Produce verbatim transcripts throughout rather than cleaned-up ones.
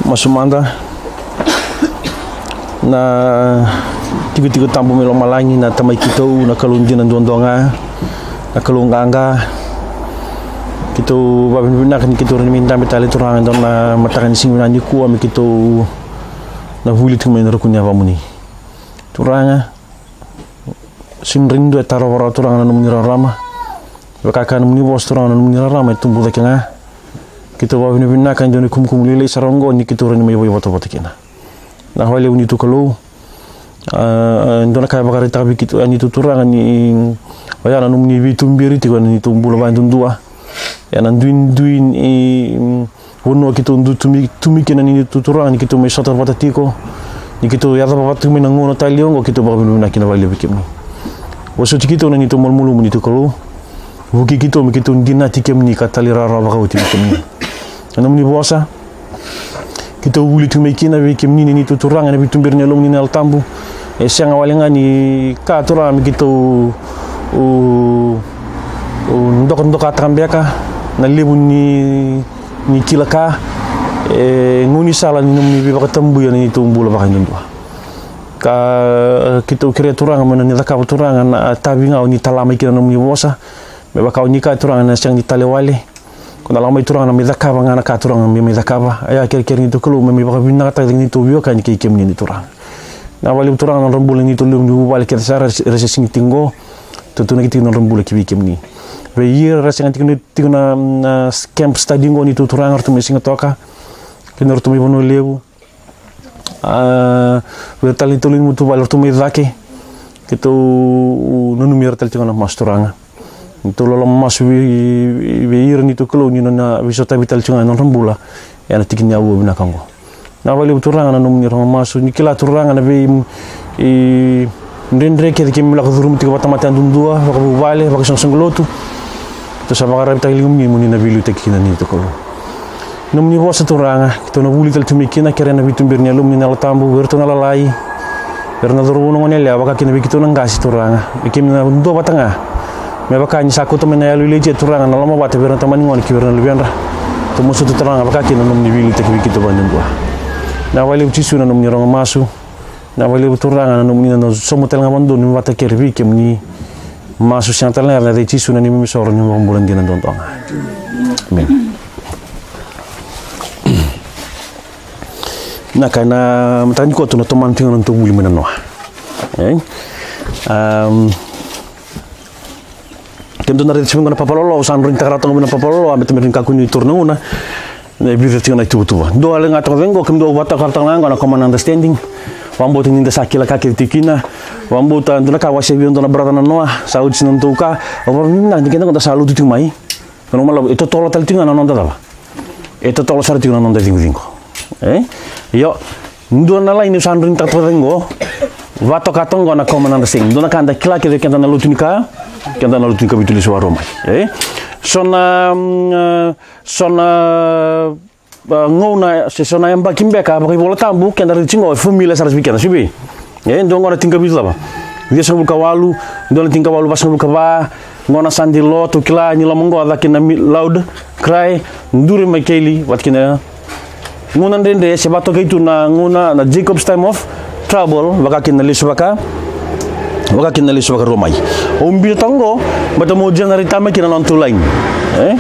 Masu mada. Na tikotiko tabu mai lomalagi, na Tamai keitou, na Kalou dina duadua ga, na Kalou qaqa. Keitou vakavinavinaka ni keitou rawa ni mai dabe tale, Turaga, e dua na mataka ni siga vinaka nikua me keitou na vuli tiko mai na ruku ni yavamuni. Turaga, sega ni dua e tarova rawa, Turaga, na nomuni rarama. Vaka ka nomuni vosa, Turaga, na nomuni rarama e tubu cake ga. Keitou vakavinavinaka e dua na ikumukumu lailai sara oqo ni keitou rawa ni mai vakaivotavota kina. Vinaka vakalevu neitou Kalou. A, e dua na ka e vakaraitaka vei keitou, a, neitou Turaga, ni oya na nomuni veituberi tiko ena neitou bula vakayadudua. Ena duidui ni vanua keitou dui tu mai, tu mai kina, neitou Turaga, ni keitou mai sota vata tiko, ni keitou yacova vata tiko mai na gauna talei oqo, keitou vakavinavinaka kina vakalevu vei kemuni. Vosoti keitou na neitou malumalumu, neitou Kalou. Vukei keitou me keitou dinati kemuni ka talairawarawa vakaoti vei kemuni. Na nomuni vosa keitou vuli tiko mai kina vei kemuni, neitou Turaga, ena veituberi ni Yalomuni na Yalo Tabu. E sega wale ga ni ka, Turaga, me keitou, u, u dokadokataka beka na levu ni, ni kila ka, e gaunisala ni nomuni veivakatabui ena neitou bula vakayadudua. Ka keitou kerea, Turaga, me na ni cakava, Turaga, na tavi ga o ni tala mai kina na nomuni vosa. Me vaka o ni kaya, Turaga, na sega ni tale wale. Ko na lako mai, Turaga, na mai cakava ga na ka, Turaga, me mai cakava. Oya kerekere, neitou Kalou, me mai vakavinakataka na neitou veiwekani kei kemuni, neitou Turaga. Vinaka vakalevu, Turaga, na nodra bula neitou lewe ni vuvale kece sara, era se sega ni tiko qo. Tutunaki tiko na nodra bula ki vei kemuni. Vei ira era sega ni tiko na, tiko na, na camp study qo, neitou Turaga, ratou mai Sigatoka kei na ratou mai Vanua Levu. A, vei ira tale neitou lewe ni matavuvale ratou mai cake. Keitou nanumi ira tale tiko ga ena masu, Turaga. Neitou loloma masu vei, vei ira, neitou Kalou, ni na veisotavi tale tiko ga ena nodra bula ena tiki ni aua vinaka oqo. Vinaka vakalevu, Turaga, na nomuni rogo masu. Ni kila, Turaga, na vei, e, dredre kece keimami lako curuma tiko vata, mata yadudua, vakavuvale, vakaisoqosoqo lotu. Keitou sa vakararavitaka e ligamuni mo ni na veiliutaki kina, neitou Kalou. Nomuni vosa, Turaga, keitou na vuli tale tu mai kina, kerea na veituberi ni Yalomuni na Yalo Tabu vei iratou na lalai, vei ira na cauravou, na goneyalewa, vaka kina vei keitou na qase, Turaga. Vei keimami na duavata ga, me vaka ni sa kauta mai na yalo i Ilaija, Turaga, na lomavata vei ira na tamani gone kei vei ira na luvedrau. Keitou masuta, Turaga, vaka kina na nomuni veiliutaki vei keitou vakayadudua. Vinaka vakalevu, Jisu, na nomuni rogo masu. Vinaka vakalevu, Turaga, na nomuni na sauma tale ga vakadodonu ni vata kece vei kemuni. Masu sega tale ga na yaca i Jisu, na neimami isoro, neimami iVakabula dina duadua ga. Emeni. Na ka, ena mataka nikua tou na tomana tiko na nodatou vuli mai na noa. E? Am, kemudou na raica tiko qo na papalolo, au sa droinitaka rawa toka qo na papalolo, baleta me rawa ni kakua ni taura na gauna. E vica tiko na ituvatuva. Dua wale ga toka vei qo, kemudou vakatoka toka ga qo na common understanding. Vakabauta ni da sa kila ka kece tiko kina. Vakabauta dua na ka, au wasea vei au e dua na brother na noa, sa oti na nodatou ka. Au vakavinavinaka ni keda qo da sa lotu tiko mai. Kena ibalebale, e totolo tale tiko ga na noda cava? E totolo sara tiko na noda cigucigu. E? Io, dua na laini au sa droinitaka toka qo. Vakatoka toka qo na common understanding. Dua na ka da kila kece, keda na lotu ni ka, keda na lotu ni kavitu lesu vakarua mai. E? So na, mm, e, so na, a, gauna, se so na yabaki beka vakaivolatabu, keda raica tiko qo, e familiar sara vei keda, se vei? E, dua qo na tinikavitu cava? Ciwasagavulu ka walu, dua na tinikawalu vasagavulu ka va, qo na Sunday law, tou kila ni loma qo, a caka kina na mi-, loud cry, duri mai keli, vata kina gauna dredre, se vakatokai tu na gauna na Jacob's time of trouble, vaka kina na lesu vaka, vaka kina na lesu vakarua mai. Au biuta toka qo, baleta meu generate mai kina na nodatou laini. E?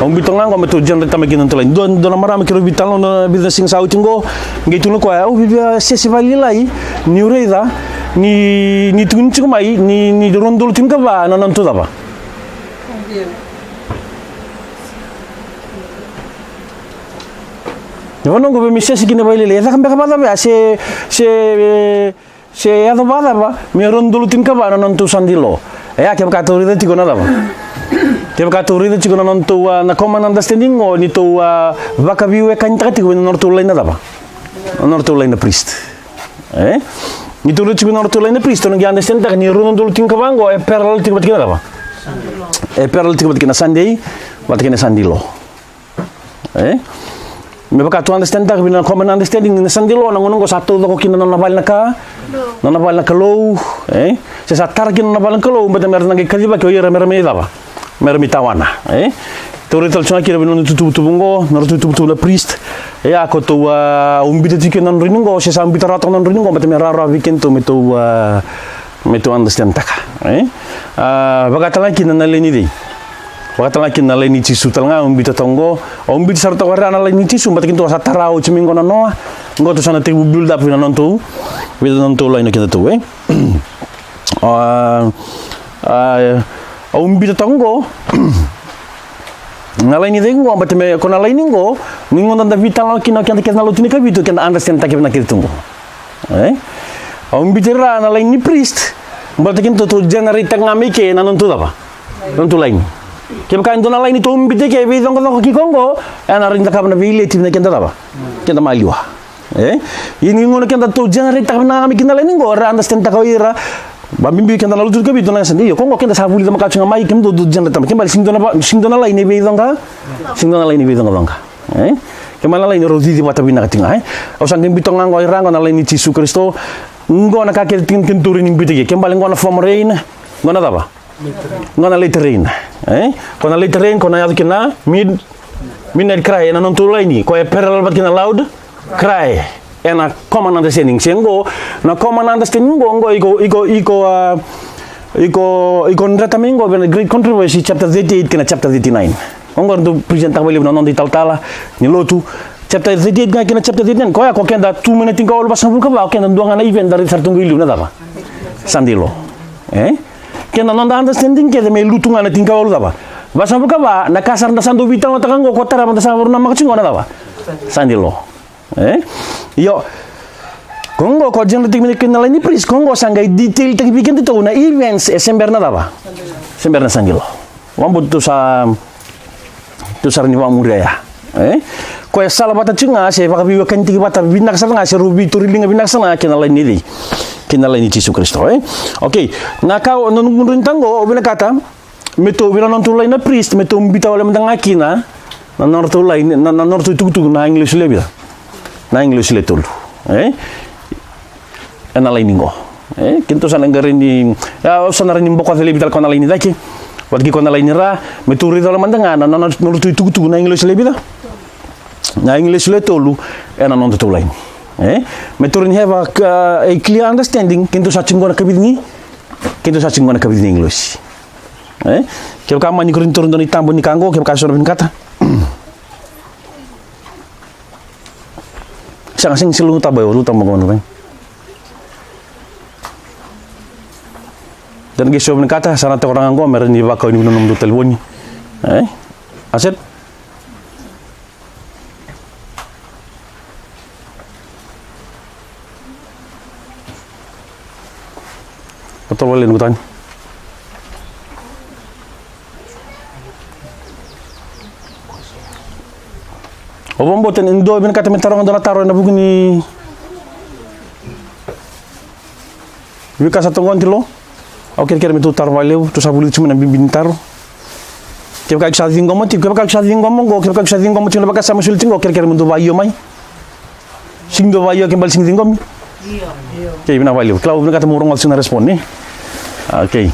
Au biuta toka ga qo me tou generate mai kina na nodatou laini. Dua, dua na marama keirau veitalanoa ena vica na siga sa oti qo, qai tukuna o koya, au via sese vakalailai, niu raica ni, ni tukuni tiko mai ni, ni rua na udolu tinikava na nodatou cava? Na vanua qo vei me sese kina vakalailai, e caka beka vakacava ya, se, se, e, se yaco vakacava me rua na udolu tinikava na nodatou Sunday law. E ya, kevaka tou raica tiko na cava? Kevaka tou raica tiko na nodatou, a, na common understanding qo, ni tou, a, vakaveiwekanitaka tiko vei na nodratou laini na cava? Na nodratou laini na priest. E? Ni tou raica tiko na nodratou laini na priest, tou na qai understand taka ni rua na udolu tinikava qo e parallel tiko vata kei na cava? E parallel tiko vata kei na Sunday, vata kei na Sunday law. E? Me vaka tou understand taka vei na common understanding ni na Sunday law, na gauna qo sa taucoko kina na nona vale na ka, na nona vale na Kalou, e? Se sa tara kina na nona vale na Kalou, baleta me ra na qai kacivaki o ira me ra mai cava? Me ra mai tawana, e? Tou raica tale tiko ga kina vei na nodratou ituvatuva oqo, na nodratou ituvatuva na priest. Ia ko tou a ubita tiko kina na drau ni oqo, se sa ubita rawa toka na drau ni oqo, baleta me rawarawa vei kedatou me tou a, me tou understand taka. E? A, vaka tale ga kina na laini cei? Vaka tale ga kina na laini Jisu tale ga, ubita toka oqo. A ubita sara toka o ira na laini Jisu, baleta kedatou sa tara oti mai oqo na noa. Oqo tou sa na tekivu build up vei na nodatou, vei na nodatou laini o kedatou, e? A, a, a ubita toka oqo na laini cei oqo, baleta me ko na laini oqo, ni gauna da veitalanoa kina o keda kece na lotu ni Kavitu, keda understand taka vinaka kece tu oqo. E? A ubita ira na laini ni priest, baleta kedatou tou generate taka ga mai ke na nodatou cava? Na nodatou laini. Kevaka e dua na laini tou ubita ke veicoqacoqa ki ko oqo, e na rawa ni cakava na veileti vei na keda cava? Keda maliwa. E? Ia ni gauna keda tou generate taka vinaka ga mai kina na laini oqo, era understand taka o ira. Ba bibi keda na lotu ni Kavitu na sa dei, io, ko oqo keda sa vulica makawa tiko ga mai, kemudou dou generate taka mai. Kena ibalebale sega ni dua na va-, sega ni dua na laini veicoqa, sega ni dua na laini veicoqacoqa. E? Kena ibalebale na laini rau cici vata vinaka tiko ga, e? Au sa qai biuta ga oqo o ira oqo na laini Jisu Karisito. Oqo na ka kece tiko kedatou rawa ni biuta ke. Kena ibalebale oqo na former rain, oqo na cava? Oqo na latter rain, e? Ko na latter rain, ko na yaco kina na mid, midnight cry, ena nodatou laini, ko e parallel vata kina na loud cry. Ena common understanding. Se oqo, na common understanding oqo, oqo iko, iko, iko, a, iko, iko dreta mai oqo vei na Great Controversy, chapter thirty-eight kei na chapter thirty-nine. Oqo dau present taka vakalevu na noda italatala ni lotu. Chapter thirty-eight ga kei na chapter thirty-nine, koya ko keda tu mai na tinikawalu vasagavulu ka va, o keda dua ga na event da raica sara tu oqo i liu na cava? Sunday law. E? Keda noda understanding kece me lutu ga na tinikawalu cava? Vasagavulu ka va, na ka sara da sa dau veitalanoataka oqo, ko tarava da sa vakarau namaka tiko oqo na cava? Sunday law. E? Io. Ko oqo ko generate taki mai kina na laini priest, ko oqo sa qai detail taki vei kedatou na events e se bera na cava? Se bera na Sunday law. Vakabauta tou sa, tou sa rawa ni vakamuria ya. E? Koya e sala vata tiko ga, se vakaveiwekanitaki vata vinaka sara ga, se rau veitauri liga vinaka sara ga kei na laini cei? Kei na laini Jisu Karisito, e? Okei. Na ka, na noqu drau ni taqo, au vinakata me tou, vei na nodatou laini na priest, me tou biuta wale mada ga kina na nodratou laini, na, na nodratou itukutuku na agilosi lewe vica? Na agilosi lewe tolu. E? Ena laini qo. E, kedatou sa na qai rawa ni, e, au sa na rawa ni bokoca laivi tale ko na laini cake vata kei ko na laini ra, me tou raica wale mada ga na, na, na nodratou itukutuku na agilosi lewe vica? Na agilosi lewe tolu ena nodatou laini. E, me tou rawa ni have a, a clear understanding, kedatou sa tiko qo na kavici ni, kedatou sa tiko qo na kavici ni agilosi. E, kevaka mani ko rawa ni taura dua na itaba ni ka qo, kevaka so na vinakata. Sega, sega, sega, lutu taba, lutu taba qo, lutu taba. Dua na qai so vinakata, sa na tekivuna ga qo me rawa ni vakau ni vuna nomudou talevoni. E? Aset? Patol vale ni kutani. O vakabauta ni dua vinakata me taroga dua na taro ena vuku ni veika sa toqo tiko. Au kerekere me tou taro vakalevu, tou sa vulica tiko mai na bibi ni taro. Kevaka iko sa ciqoma tiko, kevaka iko sa ciqoma qo, kevaka iko sa ciqoma tiko na vakasama soli tiko qo, kerekere me dou vakaio mai. Sega ni dua vakaio, kena ibalebale sega ni ciqomi. Io. Okei, vinaka vakalevu. Kila, au vinakata meu rogoca tiko na respond, e? Okei.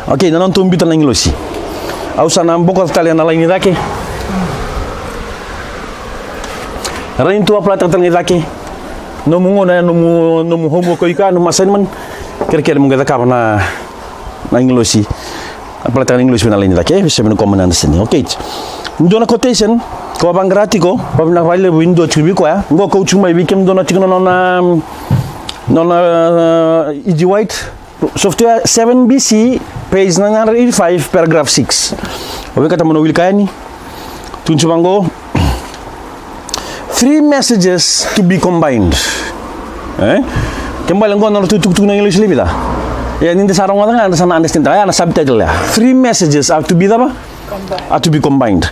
Okei, na nodatou biuta na agilosi. Au sa na bokoca tale na laini cake. Rawa ni tou apply taka tale ga i cake. Nomu gauna ya, nomu, nomu homework o iko ya, nomu assignment. Kerekere mo qai cakava na, na agilosi. Apply taka na agilosi vei na laini cake, e, se vei na common understanding. Okei. Dua na quotation ko a vaqara tiko, vakavinaka vakalevu e dua tiko vei koya. Qo kauta tiko mai vei kemudou na tiko na nona, nona, e, E G White. Software, seven B C, page nine hundred eighty-five, paragraph six. O vinakata mo na wilika yani. Tukuni tiko vaqo. Three messages to be combined. E? Kena ibalebale qo na nodratou itukutuku na agilosi lewe vica. Ia ni da sa rogoca ga, da sa na understand. Ia na subtitle ya. Three messages are to be cava? Are to be combined.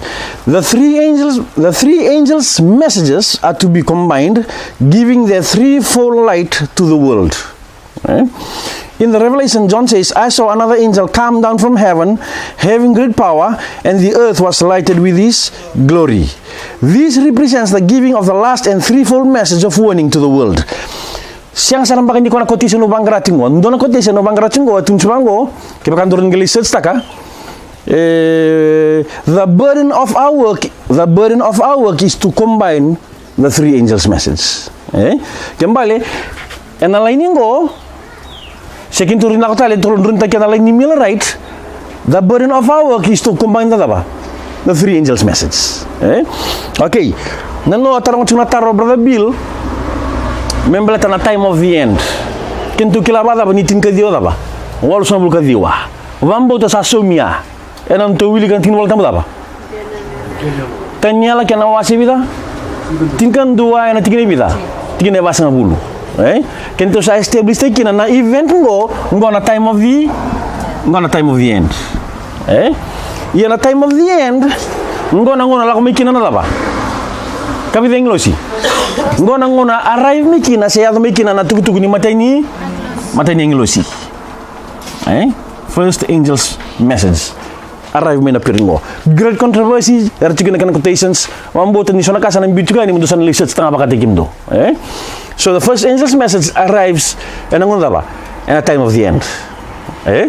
The three angels, the three angels' messages are to be combined, giving their threefold light to the world. Eh? In the Revelation, John says, "I saw another angel come down from heaven, having great power, and the earth was lighted with his glory." This represents the giving of the last and threefold message of warning to the world. Sega sara beka ni ko na quotation au vaqara tiko qo. Dua na quotation au vaqara tiko qo, tukuni tiko vaqo, kevaka dou rawa ni qai lai search taka. E, the burden of our work, the burden of our work is to combine the three angels' message. E? Kena ibalebale, ena laini qo, se keitou rai lako tale, tou rai tale ena laini ni Millerite, the burden of our work is to combine the cava? The three angels' message. E? Okay. Na noqu taroga tiko na taro, Brother Bill, me baleta na time of the end. Keitou kila vakacava ni tinikaciwa cava? Walusagavulu ka ciwa. Vakabauta sa saumia. Ena nodatou wilika na tiki ni Volatabu cava? Taniela kena wase vica? Tinikadua ena tikina e vica? Tikina e vasagavulu. E? Keitou sa establish taki kina na event qo, qo na time of the, qo na time of the end. E? Ia na time of the end, qo na gauna lako mai kina na cava? Kavica agilosi. Qo na gauna arrive mai kina, se yaco mai kina na tukutuku ni matai ni, matai ni agilosi. E? First angel's message. Arrive mai na period qo. Great controversy, era tiko na kena quotations. Vakabauta ni so na ka sa na biu tiko yani, mo dou sa na lai search taka vakataki kemudou. E? So the first angel's message arrives ena gauna cava? Ena time of the end. E?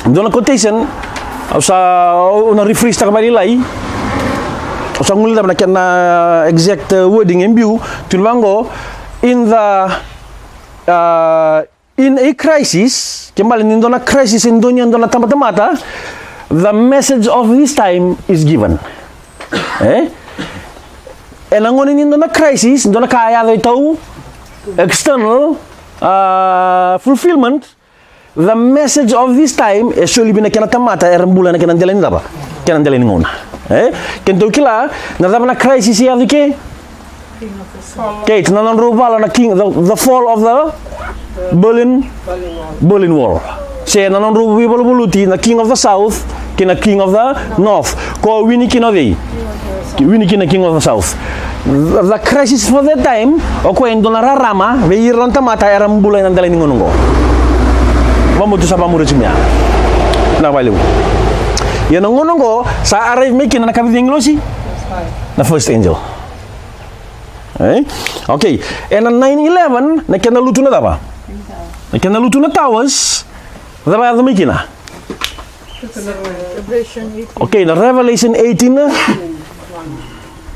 Dua na quotation, au sa, au na rephrase taka vakalailai. Au sa guilecava na kena exact, uh, wording e biu, tukuna vaqo, in the, uh, in a crisis, kena ibalebale ni dua na crisis e donuya e dua na tabatamata, the message of this time is given. E? Ena gauna ni dua na crisis, dua na ka e yaco e tau, external, uh, fulfillment, the message of this time e soli vei na kena tamata era bula ena kena dela ni cava? Kena dela ni gauna. E? Keitou kila, na cava na crisis e yaco i ke? Kei na nodrau vala na king, the, the fall of the Berlin, Berlin Wall. Se na nodrau veivaluvaluti na King of the South kei na King of the North. Ko wini kina o cei? Wini kina King of the South. The, the crisis for that time, o koya e dua na rarama vei ira na tamata era bula ena dela ni gauna oqo. Vakamutu sa vakamuria tiko mai ya. Na vakalevu. Ia na gauna oqo sa arrive mai kina na kavica ni agilosi? Na first angel. E? Okay. Ena nine eleven, na kena lutu na cava? Na kena lutu na towers. Cava yaco mai kina? Okay, na Revelation eighteen,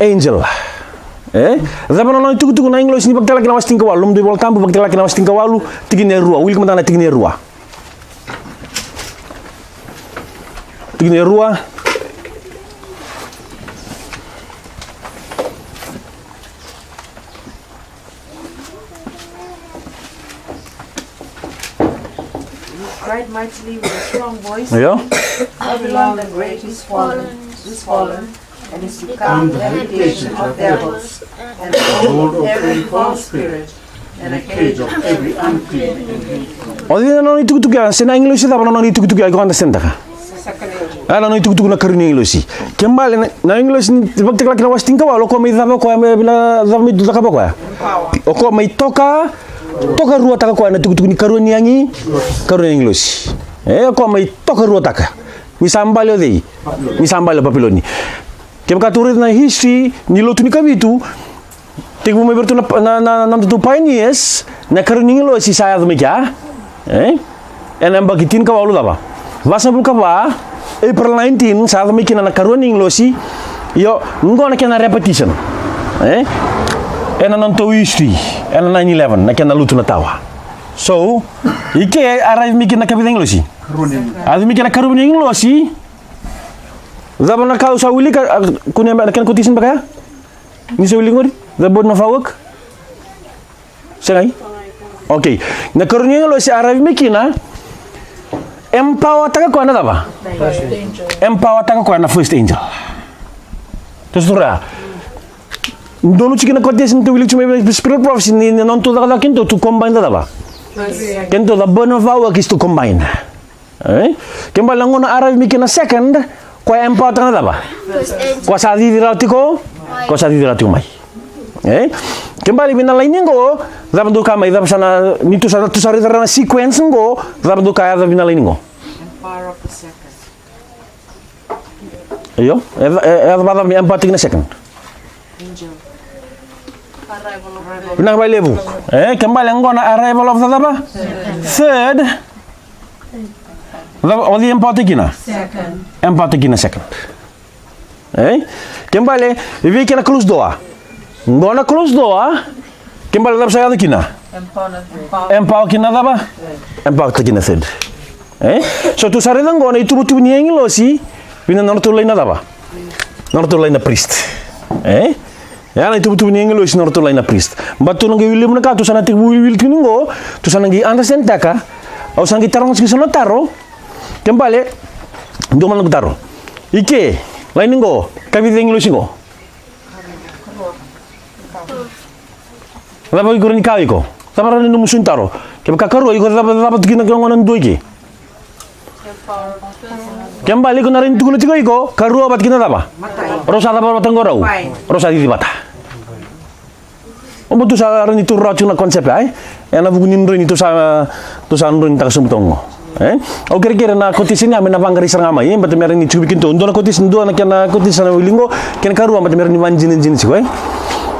angel. E? Cava na nona itukutuku na agilosi ni Vakatakila kei na wase tinikawalu? Nomudou iVolatabu, Vakatakila kei na wase tinikawalu, tikina e rua. Wilika mada na tikina e rua. Tikina e rua. Cried mightily with a strong voice, io, "Babylon the Great is fallen, is fallen, and is become the habitation of devils, and the hold of every foul spirit, and a cage of every unclean and hateful." O cei na nona itukutuku ya, se na agilosi cava na nona itukutuku ya, iko understand taka? A, na nona itukutuku na karua ni agilosi. Kena ibalebale na, na agilosi ni Vakatakila kei na wase tinikawalu, o koya mai cava o koya, mai na cava mai tu cakava o koya? O koya mai toka, tokaruataka o koya na itukutuku ni karua ni agi, karua ni agilosi. E, o koya mai tokaruataka. Ni sa bale o cei? Ni sa bale o Papiloni. Kevaka tou raica na history ni lotu ni Kavitu, tekivu mai vei iratou na, na, na, na nodatou pioneers, na karua ni agilosi sa yaco mai kea. E? Ena yabaki tinikawalu cava? Vasagavulu ka va, April nineteen, sa yaco mai kina na karua ni agilosi. Io, qo na kena repetition. E? Ena nodatou history, ena nine eleven, na kena lutu na tawa. So, i ke arrive mai kina na kavica ni agilosi? Karua ni agilosi. Arrive mai kina na karua ni agilosi. Cava na ka au sa wilika, a, kune na kena quotation beka ya? Ni sa wilika qori? The burden of our work? Segai? Okay. Na karua ni agilosi arrive mai kina, empower taka o koya na cava? Empower taka o koya na first angel. Tou sa taura. Donu tiko na quotation tou wilika tiko mai na Spirit of Prophecy ni, ni nodatou cakacaka keitou to combine the cava? Keitou the burden of our work is to combine. E? Kena ibalebale na gauna arrive mai kina na second, o koya empower taka na cava? First angel. O koya sa cici rawa tiko, o koya sa cici rawa tiko mai. E? Kena ibalebale vei na laini qo, cava dou kaya mai, cava sa na, ni tou sa, tou sa raica na sequence qo, cava dou kaya yaco vei na laini qo? Empower of the second. Io, e, e, e, e, e, e, empower taki na second. Angel. Arrival of the, vinaka vakalevu. E, kena ibalebale qo na arrival of the cava? Third. Cava o cei empower-taki kina? Second. Empower-taki kina second. E? Kena ibalebale, e vei kena closed door? Qo na closed door. Kena ibalebale cava sa yaco kina? Empower, empower. Empower kina cava? Empower-taki kina third. E? So tou sa raica qo na ituvatuva ni agilosi vei na nodratou laini na cava? Nodratou laini na priest. E? Ya na ituvatuva ni agilosi nodratou laini na priest. Baleta tou na qai wili levu na ka, tou sa na tekivu wiliwili tiko ni qo, tou sa na qai understand-taka. Au sa na qai taroga tiko so na taro. Kena ibalebale, dua mada noqu taro. I ke, laini qo, ka vica agilosi qo? Cava iko rawa ni kaya o iko? Cava rawa ni nomu isau ni taro? Kevaka karua, iko cava, cava tiko kina ke gona na dua i ke? Kena ibalebale iko na rawa ni tukuna tiko o iko karua vata kina cava? Rau sa cava vata qo rau? Rau sa cici vata. Oba tou sa rawa ni taura rawa tiko na concept, ai? Ena vuku ni droi ni tou sa, tou sa droinitaka sobu toka qo. E? Au kerekere na quotation ya me na vaqarai sara ga mai, e? Baleta me rawa ni tiko vei kedatou. Dua na quotation, dua na kena quotation na wili qo, kena karua baleta me rawa ni vadinadina tiko, e?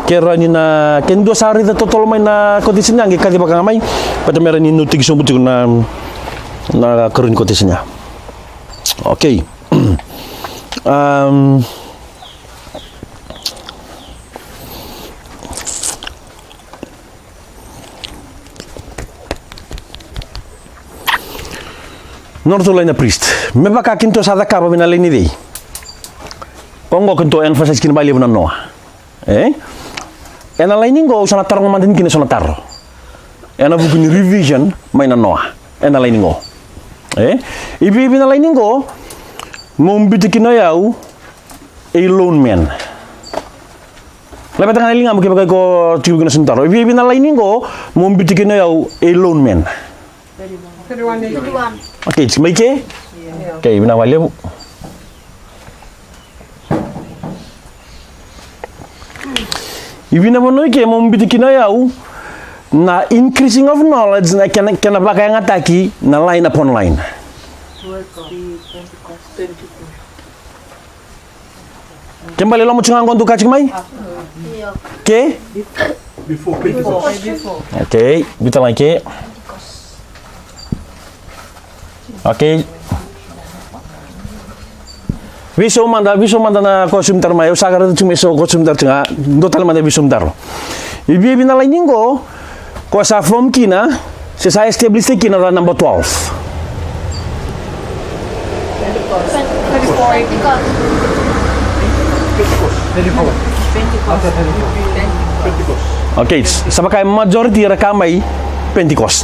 Ke rawa ni na, ke dua sa raica totolo mai na quotation ya, qai kacivaka ga mai, baleta me rawa ni note-taki sobu tiko na, na karua ni quotation ya. Okay. Um, Nodratou laini na priest. Me vaka kedatou sa cakava vei na laini cei? Qo, qo kedatou emphasize kina vakalevu na noa. E? Ena laini qo au sa na taroga mada ni kina eso na taro. Ena vuku ni revision mai na noa. Ena laini qo. E? I vei, vei na laini qo, mo biuta kina o yau a lone man. Laveta ga na ligamu kevaka iko tiko kina eso na taro. I vei, vei na laini qo, mo biuta kina o yau a lone man. Thirty-one. Okay, tiko mai ke? Okay, vinaka vakalevu. I vei na vanua i ke mo biuta kina o yau na increasing of knowledge, na kena, kena vakayagataki na line upon line. Kena ibalebale loma tiko ga qo dou kaya tiko mai? Ke? Before, before. Okay, biuta lai ke. Okay. Veisau mada, veisau mada na ko saumi taro mai, au sa raica tiko mai so ko saumi taro tiko ga, dua tale mada veisau taro. I vei, vei na laini qo, ko sa form kina, se sa establish kina na number twelve. Okay, sa vaka e majority era kaya mai Pentecost.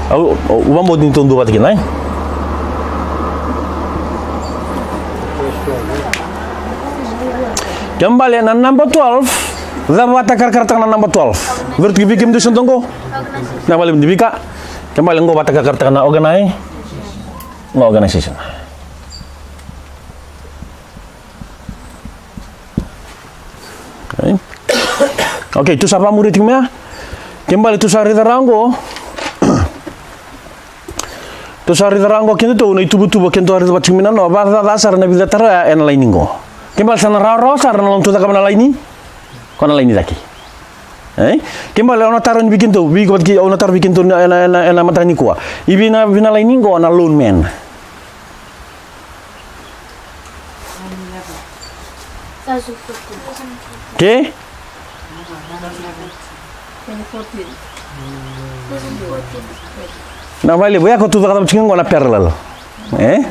Au, au, au vakabauta ni tou duavata kina, e? Kena ibalebale na number twelve, cava vakatakarakarataka na number twelve? Vei iratou, vei kemudou sa dou qo? Na vale ni vika. Kena ibalebale qo vakatakarakarataka na organi-, na organization. Okay. Okay, tou sa vakamuria tiko mai ya. Kena ibalebale tou sa raica rawa qo. Tou sa raica rawa qo kedatou na ituvatuva kedatou a raica vata tiko mai na noa, vakacaca sara na vica taro ya ena laini qo. Kena ibalebale sa na rawarawa sara na noda tou cakava na laini. Ko na laini cake. E? Kena ibalebale au na taro yani vei kedatou, vei iko vata kei au, au na taro vei kedatou ena, ena, ena, ena mataka nikua. I vei na, vei na laini qo na lone man. Ke? Na vale, vaya ko tu cakacaka tiko qo na parallel. E?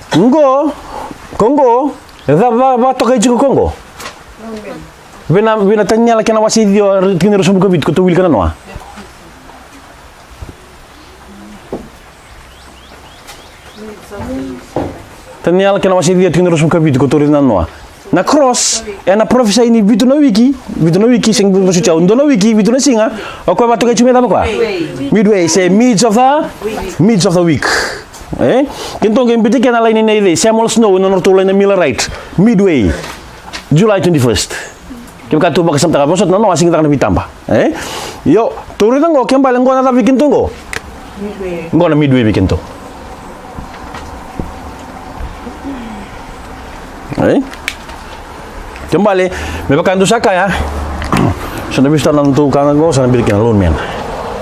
Qo, ko qo, e ca va, va toka i tiko ko qo. Vei na, vei na Taniela kena wase ciwa, tikina e ruasagavulu ka vitu, ko tou wilika na noa. Taniela kena wase ciwa, tikina e ruasagavulu ka vitu, ko tou raica na noa. Na cross, ena parofisai ni vitu na wiki, vitu na wiki, sega ni vosoti au, dua na wiki, vitu na siga, o koya vakatokai tiko me cava koya? Midway, se midst of the, midst of the week. E? Kedatou qai biuta kina na laini nei cei? Samuel Snow, na nodratou laini na Millerite. Midway. July twenty-first. Kevaka tou vakasamataka, vosota na noa, a sega ni caka na veitaba. E? Io, tou raica qo, kena ibalebale qo na cava vei kedatou qo? Qo na midway vei kedatou. E? Kena ibalebale, me vaka dou sa kaya. Sa na veisautaka na nodatou ka qo, sa na biuta kina lone man.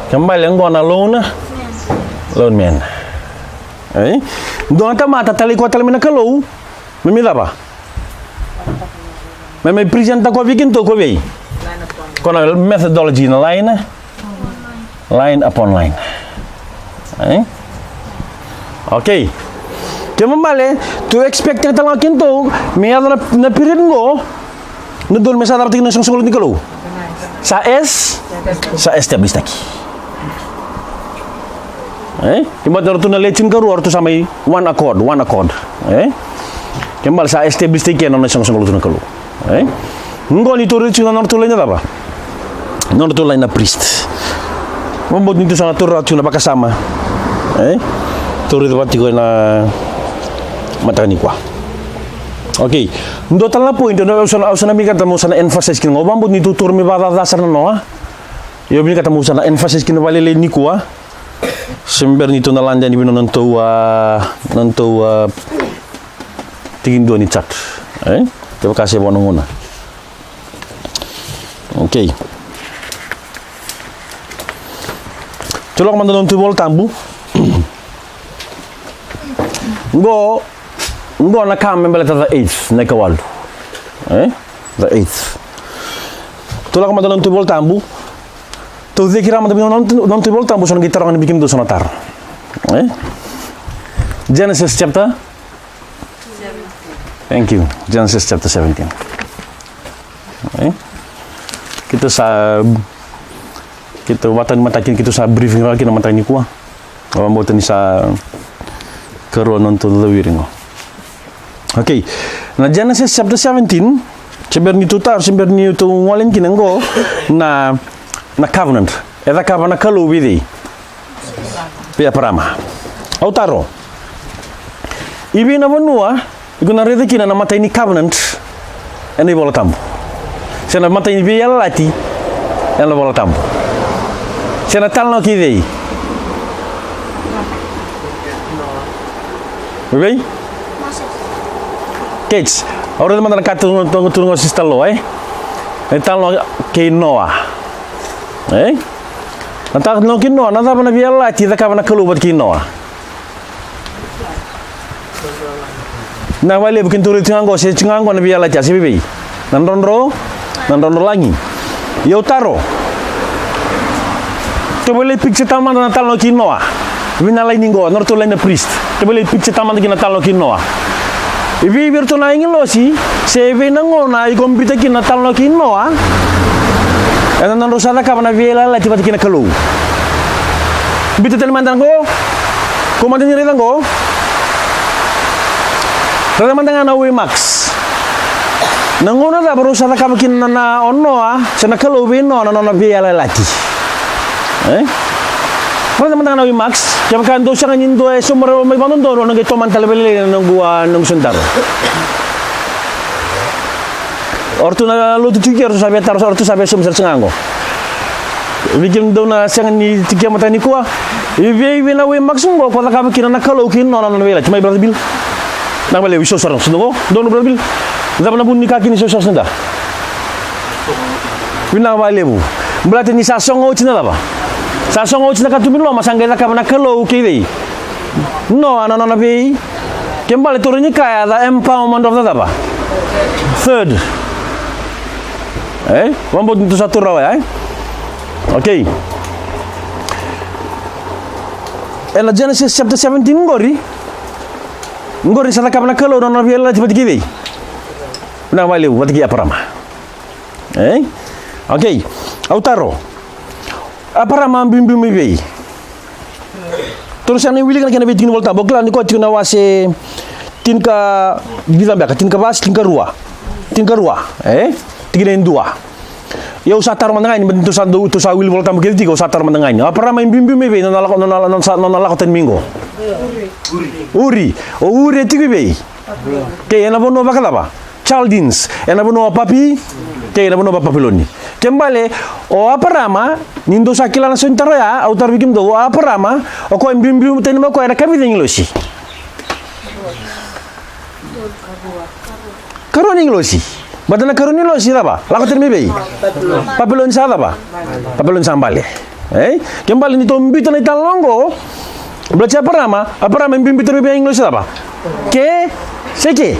Kena ibalebale qo na lone, lone man. E? Dua na tamata talai koya tale mai na Kalou me mai cava? Me mai presenta koya vei kedatou ko vei? Ko na methodology na line, line upon line. E? Okay. Kena ibalebale tou expect tale ga o kedatou me yaco na, na period qo, na dodonu me sa cava tiko na soqosoqo lotu ni Kalou. Sa es, sa establish taki. E? Kena ibalebale ratou na le tinikarua ratou sa mai one accord, one accord. E? Kena ibalebale sa establish taki kina na soqosoqo lotu na Kalou. E? Qo ni tou raica tiko na nodratou line na cava? Na nodratou line na priest. Vakabauta ni tou sa na taura tiko na vakasama. E? Tou raica vata tiko ena mataka nikua. Okay. Dua tale na point, au sa na, au sa na vinakata meu sa na emphasize kina qo. Vakabauta ni tou taura me vakacaca sara na noa. Io, vinakata meu sa na emphasize kina vakalailai nikua. Se bera ni tou na lade yani vei na nodatou, a, nodatou, a, tikidua ni chart. E? Kevaka se vo na gauna. Okay. Tou lako mada na nodatou iVola Tabu. Qo, qo na ka me baleta the eighth, na ikawalu. E? The eighth. Tou lako mada na nodatou iVola Tabu. Tou ceki rawa mada vei na nodatou, nodatou iVola Tabu, so na qai taroga ni vei kemudou so na taro. E? Genesis chapter? Thank you. Genesis chapter seventeen. E? Keitou sa, keitou vakatanimataka kina, keitou sa briefing rawa kina mataka nikua. Au vakabauta ni sa karua na nodatou caucau qo. Okay. Na Genesis chapter seventeen, se bera ni tou taro, se bera ni tou gole kina qo, na, na covenant e cakava na Kalou vei cei? Vei Eparama. Au taro. I vei na vanua iko na raica kina na imatai ni covenant ena iVola Tabu? Se na imatai ni veiyalayalati ena iVola Tabu? Se na italanoa kei cei? Vei? Kate, au raica mada na ka tu, tu, tu, tu, sister Lo, e? Na italanoa kei Noa. E? Na italanoa kei Noa, na cava na veiyalayalati e cakava na Kalou vata kei Noa? Na vakalevu keitou raica tiko ga qo, se tiko ga qo na veiyalayalati, a se vei? Na drodro, na drodrolagi. Ia au taro. Tou via lai picture tale mada na italanoa kei Noa. Vei na laini qo, na nodratou laini na priest. Tou via lai picture tale mada kina na italanoa kei Noa. E vei vei iratou na agilosi, se vei na gauna iko biuta kina na italanoa kei Noa? Ena nodrau sa cakava na veiyalayalati vata kei na Kalou. Biuta tale mada qo. Ko mada ni raica qo. Raica mada ga na waymarks. Na gauna cava rau sa cakava kina na, na o Noa, se na Kalou vei Noa na nona veiyalayalati? E? Raica mada ga na waymarks. Kevaka dou sega ni dua e sauma rawa mai vakadodonu, au na qai tomana tale vakalailai na noqu, a, noqu isau ni taro. O ratou na lotu tiko, o ratou sa via taro, o ratou sa via sauma sara tiko ga qo. Vei kemudou na sega ni tiko mataka nikua, e vei, vei na waymarks qo ko cakava kina na Kalou kei Noa na nona veiyalayalati? Mai, brother Bill. Vinaka vakalevu, isau sara na noqu isau qo. Donu, brother Bill. Cava na vuna ni kaya kina ni isau sara na noqu isau? Vinaka vakalevu. Baleta ni sa sogo oti na cava? Sa sogo oti na katuba ni loloma, sa qai cakava na Kalou kei cei? Noa na nona vei. Kena ibalebale tou rawa ni kaya the empowerment of the cava? Third. E? Vakabauta ni tou sa taura rawa ya, e? Okay. Ena Genesis chapter seventeen qori, qori sa cakava na Kalou na nona veiyalayalati vata kei cei? Vinaka vakalevu, vata kei Eparama. E? Okay. Au taro. Eparama a biubiu mai vei? Tou sega ni wilika na kena veitiki ni Vola Tabu. Au kila ni koya tiko na wase tinikavica beka, tinikava se tinikarua? Tinikarua, e? Tikina e dua. Ia au sa taro mada ga yani, baleta ni tou sa dau, tou sa wili Vola Tabu kece tiko, au sa taro mada ga yani. Eparama e biubiu mai vei, nona lako, nona, nona, nona lako tani mai qo? Uri. O Uri e tiko i vei? Kei ena vanua vakacava? Chaldeans, ena vanua o Papi, kei ena vanua va Papiloni. Kena ibalebale, o Eparama, ni dou sa kila na isau ni taro ya, au taro vei kemudou, o Eparama, o koya e biubiu tani mai o koya ena ka vica na agilosi? Karua ni agilosi. Baleta na karua ni agilosi cava? Lako tani mai vei? Papiloni sa cava? Papiloni sa bale. E? Kena ibalebale ni tou biuta na italanoa qo, Baleta Eparama, Eparama e biubiu tani mai vei agilosi cava? Ke, se ke.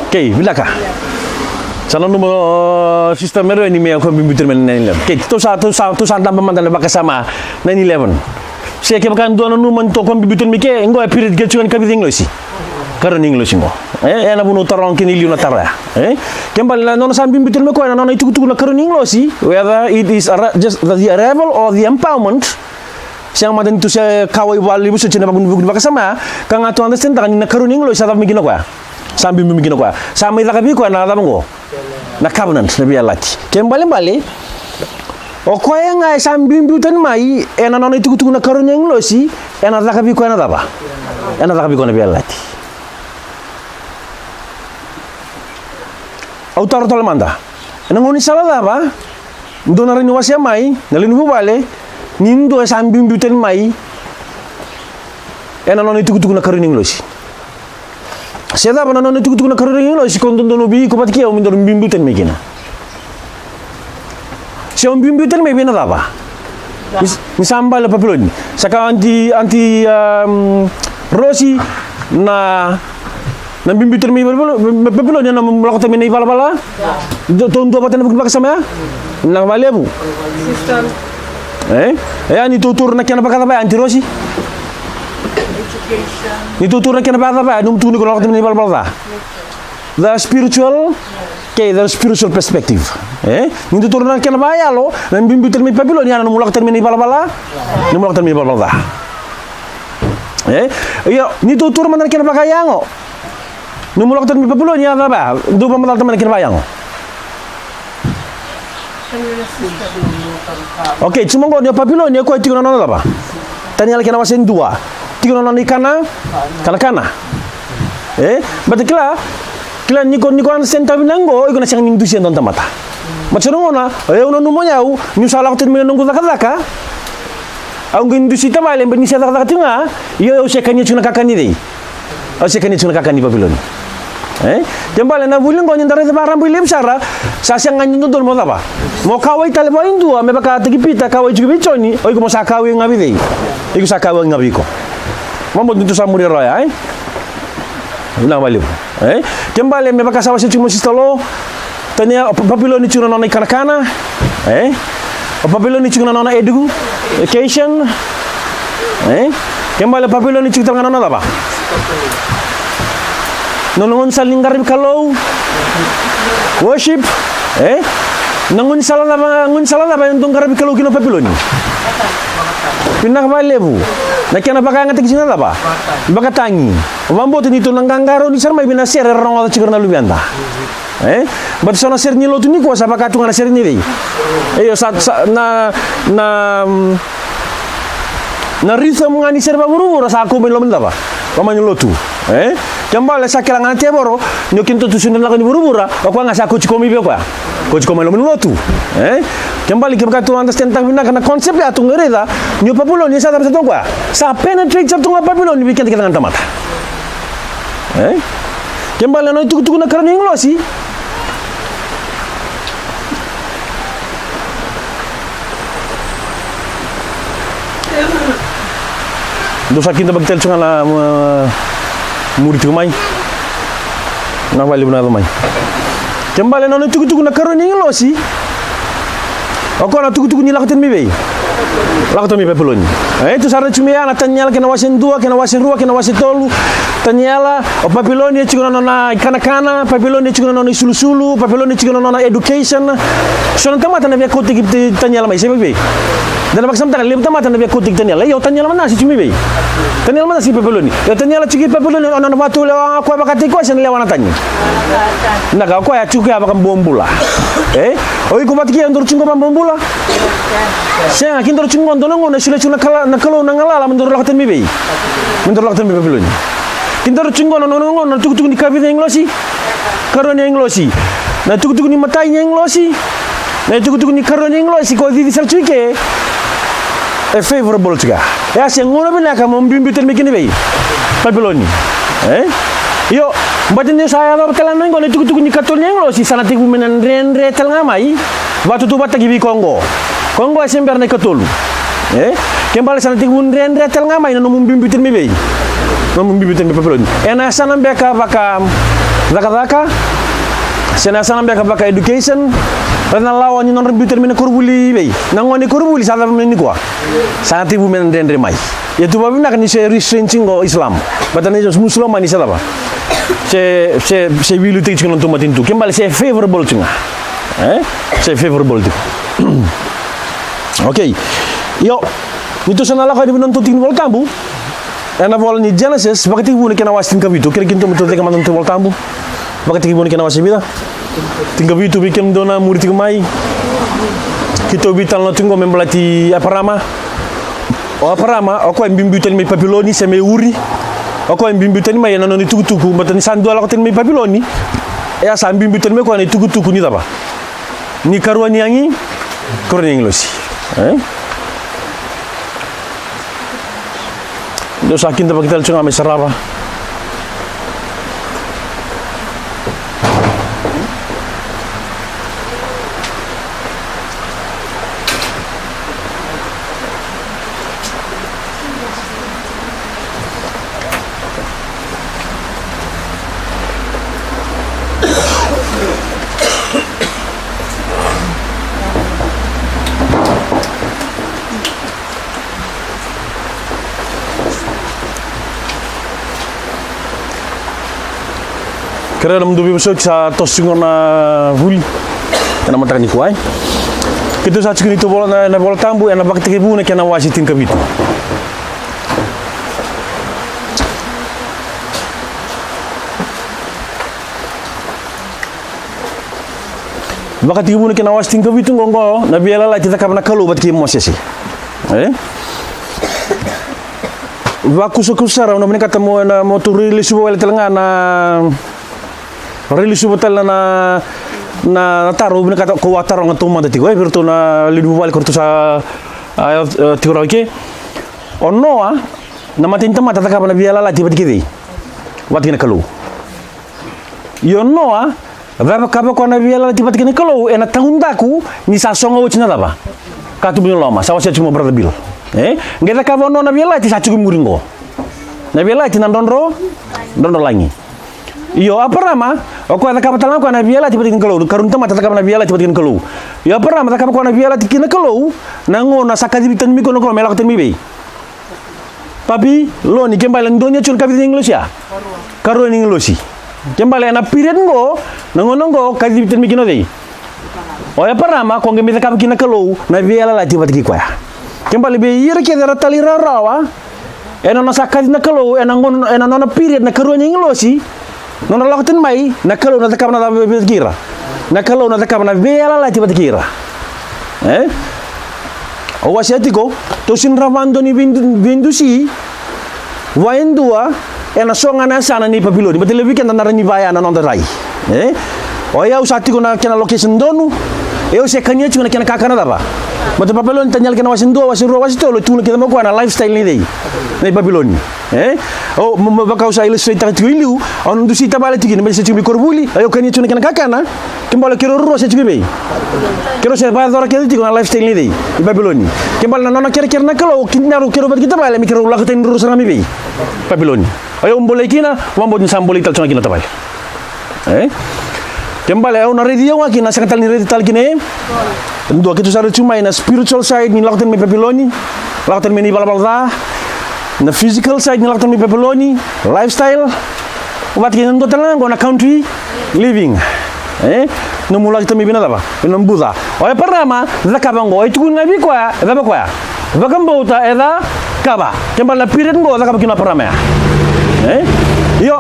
Okei, vinaka. Sa nanuma, o, Sister Mereweni me o koya biubiu tani mai na nine eleven. Okei, tou sa, tou sa, tou sa daba mada na vakasama nine eleven. Se kevaka e dua nanuma ni o koya biubiu tani mai ke, qo e period ke tiko ga ni kavica agilosi. Karua ni agilosi qo. E, e na vuna au taroga kina e liu na taro ya. E? Ke bale na nona sa biubiu tani mai koya na nona itukutuku na karua ni agilosi, whether it is arri-, just the arrival or the empowerment, sega mada ni tou se kauwai vakalevu soti ena vakavuku ni vakasama ya, ka ga tou understand-taka ni na karua ni agilosi sa cava mai kina o koya. Sa biubiu mai kina o koya. Sa mai caka vei koya na cava qo? Na covenant, na veiyalayalati. Ke balebale, o koya ga e sa biubiu tani mai ena nona itukutuku na karua ni agilosi, ena caka vei koya na cava? Ena caka vei koya na veiyalayalati. Au taro tale mada. Ena gaunisala cava dou na rawa ni wasea mai na lewe ni vuvale ni dua e sa biubiu tani mai ena nona itukutuku na karua ni agilosi? Se cava na nona itukutuku na karua ni agilosi ko dodonu vei iko vata kei au me daru biubiu tani mai kina? Se o biubiu tani mai vei na cava? Ni s-, ni sa bale o Papiloni. Sa ka anti, anti, um, Rosi na, na biubiu tani mai Papiloni, mai Papiloni, ena nomu lako tani mai na ivalavala. Tou, tou duavata ena vuku ni vakasama ya? Vinaka vakalevu. E? E, a ni tou taura na kena vakacava ya, anti Rosi? Ni tou taura na kena vakacava ya, nomu tukuni iko na lako tani mai na ivalavala ca? The spiritual, okay, the spiritual perspective. E? Ni tou taura na kena vakayalo, na biubiu tani mai Papiloni, ya na nomu lako tani mai na ivalavala, nomu lako tani mai na ivalavala ca. E? Io, ni tou taura mada na kena vakayago, nomu lako tani mai Papiloni, ya cava ya? Dou vakamacala tani mai na kena vakayago. Okei, tiko mai qo ni o Papiloni, o koya tiko na nona cava? Taniela kena wase dua. Tiko na nona ikana, kanakana. E? Baleta kila, kila ni ko, ni ko understand-taka vinaka qo, iko na sega ni dusia e dua na tamata. Baleta so na gauna, o yau nanuma o yau, niu sa lako tani mai na noqu cakacaka. Au qai dusi tavale, baleta ni se cakacaka tiko ga, io, au se kania tiko na kakana ni cei? Au se kania tiko na kakana ni Papiloni. E? Ke bale na vuli qo ni da raica vakarabailevu sara, sa sega ni dodonu mo cava? Mo kauwai tale vua e dua, me vakataki Pita kauwai tiko vei Joni, o iko mo sa kauwai ga vei cei? Iko sa kauwai ga vei iko. Mo bau ni tou sa muria rawa ya, e? Vinaka vakalevu. E? Ke bale me vaka sa wasea tiko mai o Sister Lo, Taniela, o Pa-, Papiloni tiko na nona ikanakana. E? O Papiloni tiko na nona education. E? Ke bale o Papiloni tiko tale ga na nona cava? Nona gaunisala ni qaravi Kalou. Worship. E? Na gaunisala cava, gaunisala cava e dau qaravi Kalou kina o Papiloni? Vinaka vakalevu. Na kena vakayagataki tiko na cava? Vakatagi. Vakabauta ni tou na qaqarauni sara mai vei na sere era rogoca tiko na luveda. E? Baleta so na sere ni lotu nikua sa vaka tu ga na sere ni cei? Io, sa, sa, na, na, mm, na rhythm ga ni sere vakavuravura sa kau mai loma ni cava? Loma ni lotu. E? Ke bale sa kila ga na tevoro ni o kina tou tu sega ni lako ni vuravura, o koya ga sa kauti koya mai vei koya. Kauti koya mai loma ni lotu. E? Ke bale kevaka tou understand-taka vinaka na concept ya, tou qai raica ni o Papiloni sa cava sara tu ga o koya? Sa penetrate sara tu ga o Papiloni vei keda kece ga na tamata. E? Ke bale na itukutuku na karua ni agilosi. Dou sa kidavaki tale tiko ga na, uh, muri tiko mai. Na vale vinaka mai. Ke bale na nona itukutuku na karua ni agilosi. O koya na itukutuku ni lako tani mai vei? Lako tani mai Papiloni. E, tou sa raica tiko mai ya na Taniela kei na wase dua, kei na wase rua, kei na wase tolu. Taniela, o Papiloni e tiko na nona ikanakana, Papiloni e tiko na nona isulusulu, Papiloni e tiko na nona education. So na tamata na via kauti Taniela mai, se mai vei? Da na vakasamataka, levu tamata na via kauti Taniela. Io, Taniela mada sa tiko mai vei? Taniela mada sa tiko i Papiloni. Io, Taniela tiko i Papiloni, o nona vakatulewa ga o koya vakataki koya se na lewa na tagi? Na ka o koya tiko ya vakabobula. E? O iko vata kei au daru tiko qo vakabobula? Sega, kedaru tiko qo dua na gauna e solia tiko na Kala-, na Kalou na galala me daru lako tani mai vei? Me daru lako tani mai Papiloni. Kedaru tiko qo na, na, na, na, na itukutuku ni kavica ni agilosi? Karua ni agilosi. Na itukutuku ni matai ni agilosi. Na itukutuku ni karua ni agilosi ko cici sara tu i ke. E favorable tiko ya. E a se gauna vinaka mo biubiu tani mai kina vei? Papiloni. E? Io, Baleta ni sa yacova tale ga qo na itukutuku ni katolu ni agilosi, sa na tekivu me na dredre tale ga mai. Vakatautauvatataki vei koya qo. Koya qo e se bera na ikatolu. E? Kena ibalebale sa na tekivu dredre tale ga mai na nomu biubiu tani mai vei? Nomu biubiu tani mai Papiloni. Ena yasana beka vaka cakacaka, se na yasana beka vaka education, raica na lawa ni nodra biu tani mai na koronivuli vei? Na gone ni koronivuli sa cava mai nikua? Sa na tekivu me na dredre mai. Ia tu vakavinaka ni se restrain tiko qo Islam. Baleta na Islam, Musulomani sa cava? Se, se, se veiliutaki tiko na nodatou matanitu. Kena ibalebale se favorable tiko ga. E? Se favorable tiko. Okay. Io. Ni tou sa na lako yani vei nodatou tiki ni Vola Tabu. Ena vola ni Genesis, Vakatekivu na kena wase tinikavitu. Kerekere ni tou, tou cake mada nodatou Vola Tabu. Vakatekivu na kena wase vica? Tinikavitu, vei kemudou na muri tiko mai. Keitou veitalanoa tiko qo me baleti Eparama. O Eparama, o koya e biubiu tani mai Papiloni, se mai Uri. O koya e biubiu tani mai ena nona itukutuku, baleta ni sa dua lako tani mai Papiloni. E a sa biubiu tani mai koya na itukutuku ni cava? Ni karua ni agi, karua ni agilosi. E? Dou sa kidavaki tale tiko ga me sarava. Kerea na nomudou veivosoti, sa toso tiko na vuli ena mataka nikua. E? Keitou sa tiko ni tou vola na, na Vola Tabu, ena Vakatekivu na kena wase tinikavitu. Vakatekivu na kena wase tinikavitu qo, qo na veiyalayalati e cakava na Kalou vata kei Mosese. E? Vakusakusa sara, au na vinakata mo, na, mo tou railesuva wale tale ga na, railesuva tale na, na, na taro, au vinakata ko a taroga taumada tiko, e, vei iratou na lewe ni vuvale ko ratou sa, a, a, tiko rawa i ke. O Noa, na imatai ni tamata cakava na veiyalayalati vata kei cei? Vata kei na Kalou. Io Noa, cakava o koya na veiyalayalati vata kei na Kalou ena taudaku ni sa sogo oti na cava? Katuba ni loloma, sa wasea tiko mai o Brother Bill. E? Qai cakava o Noa na veiyalayalati sa tiko e muri qo. Na veiyalayalati na drodro, drodrolagi. Io Eparama, o koya cakava tale ga o koya na veiyalayalati vata kei na Kalou, karua ni tamata cakava na veiyalayalati vata kei na Kalou. Io Eparama cakava o koya na veiyalayalati kei na Kalou, na gauna sa kacivi tani mai koya na Kalou me lako tani mai vei? Papiloni, kena ibalebale dua ni a tiko na kavica ni agilosi ya? Karua ni agilosi. Kena ibalebale ena period qo, na gauna qo, kacivi tani mai kina o cei? O Eparama, ko qai mai cakava kina na Kalou na veiyalayalati vata kei koya. Kena ibalebale vei ira kece era talairawarawa, ena nona sa kaci na Kalou, ena gauna, ena nona period na karua ni agilosi, nona lako tani mai, na Kalou na cakava na cava vata kei ira? Na Kalou na cakava na veiyalayalati vata kei ira. E? Au wasea tiko, tou sega ni rawa vakadua ni veidu-, veidusi vua e dua ena so ga na yasana nei Papiloni. Baleta levu vei keda na rawa ni vaya na noda rai. E? O yau sa tiko na kena location donu, e, au se kania tiko na kena kakana cava? Baleta Papiloni, Taniela kena wase dua, wase rua, wase tolu, e tukuna kece mai o koya na lifestyle nei cei? Nei Papiloni. E? Au, me, me vaka au sa illustrate-taka tiko i liu, au na dusi tavale tiko kina, me se tiko mai koronivuli, au kania tiko na kena kakana, kena ibalebale keirau ruarua se tiko i vei? Keirau se vakayacora kece tiko na lifestyle nei cei? I Papiloni. Kena ibalebale na nona kerekere na Kalou, kina rau keirau vata kei tavale, me keirau lako tani ruarua sara ga mai vei? Papiloni. Au bolei kina, vakabauta ni sa bolei tale tiko ga kina tavale. E? Kena ibalebale au na raici au ga kina, sega tale ni raici tale kina e dua. Keitou sa raica tiko mai na spiritual side ni lako tani mai Papiloni, lako tani mai na ivalavala ca. Na physical side ni lako tani mai Papiloni, lifestyle. Vata kei na dua tale ga qo na country living. E? Nomu lako tani mai vei na cava? Vei na buca. O Eparama cakava qo, e tukuni ga vei koya, e cava koya? Vakabauta e cakava. Kena ibalebale na period qo cakava kina o Eparama ya. E? Io.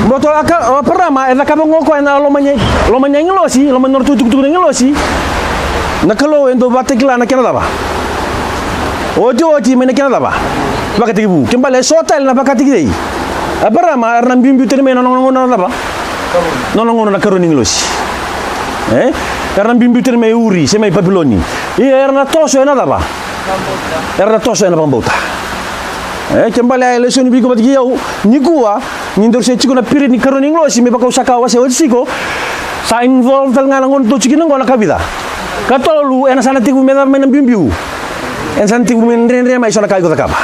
Baleta o Aka-, o Eparama e cakava qo o koya ena loma ni, loma ni agilosi, loma ni nodratou itukutuku na agilosi. Na Kalou e dau vakatakila na kena cava? Otioti mai na kena cava? Vakatekivu. Kena ibalebale e so tale na vakataki cei? Eparama, era na biubiu tani mai ena nona gauna na cava? Nona gauna na karua ni agilosi. E? Era na biubiu tani mai Uri, se mai Papiloni. Ia era na toso ena cava? Era na toso ena vakabauta. E, kena ibalebale e lesoni vei iko vata kei au nikua, Ni dou se tiko na period ni karua ni agilosi, me vaka au sa kaya, au wasea oti tiko, sa involve tale ga na gauna tou tiko kina oqo na ka vica? Katolu, ena sa na tekivu me cava mai na biubiu? Ena sa na tekivu me dredre mai so na ka iko cakava.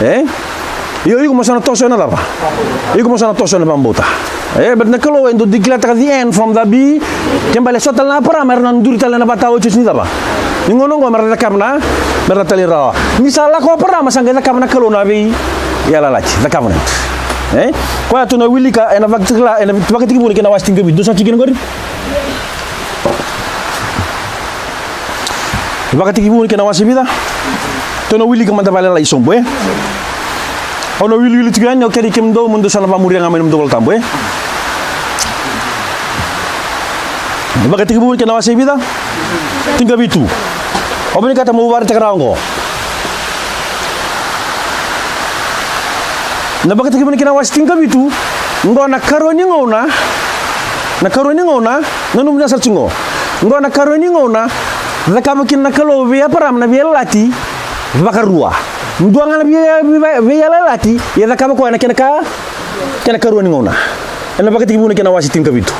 E? Io, iko mo sa na toso ena cava? Iko mo sa na toso ena vakabauta. E, but na Kalou e dau declare-taka the end from the be-, kena ibalebale so tale na Eparama era na duri tale ena ivakaotioti ni cava? Ni gauna oqo mera cakava na, mera talairawarawa. Ni sa lako o Eparama sa qai cakava na Kalou na veiyalayalati, the covenant. E? Koya tou na wilika ena Vakatekila-, ena Vakatekivu na kena wase tinikavitu. Dou sa tiko kina qori? Vakatekivu na kena wase vica? Tou na wilika mada vakalailai sobu, e? Au na wiliwili tiko yani, au kerei kemudou mo dou sa na vakamuria ga mai na nomudou Vola Tabu, e? Vakatekivu na kena wase vica? Tinikavitu. Au vinakata meu vakaraitaka rawa oqo. Na Vakatekivu na kena wase tinikavitu, oqo na karua ni gauna, na karua ni gauna, nanumi na sara tiko oqo. Oqo na karua ni gauna cakava kina na Kalou vei Eparama na veiyalayalati vakarua. Dua ga na vei-, vei-, veiyalayalati e cakava koya ena kena ka, kena karua ni gauna. Ena Vakatekivu na kena wase tinikavitu.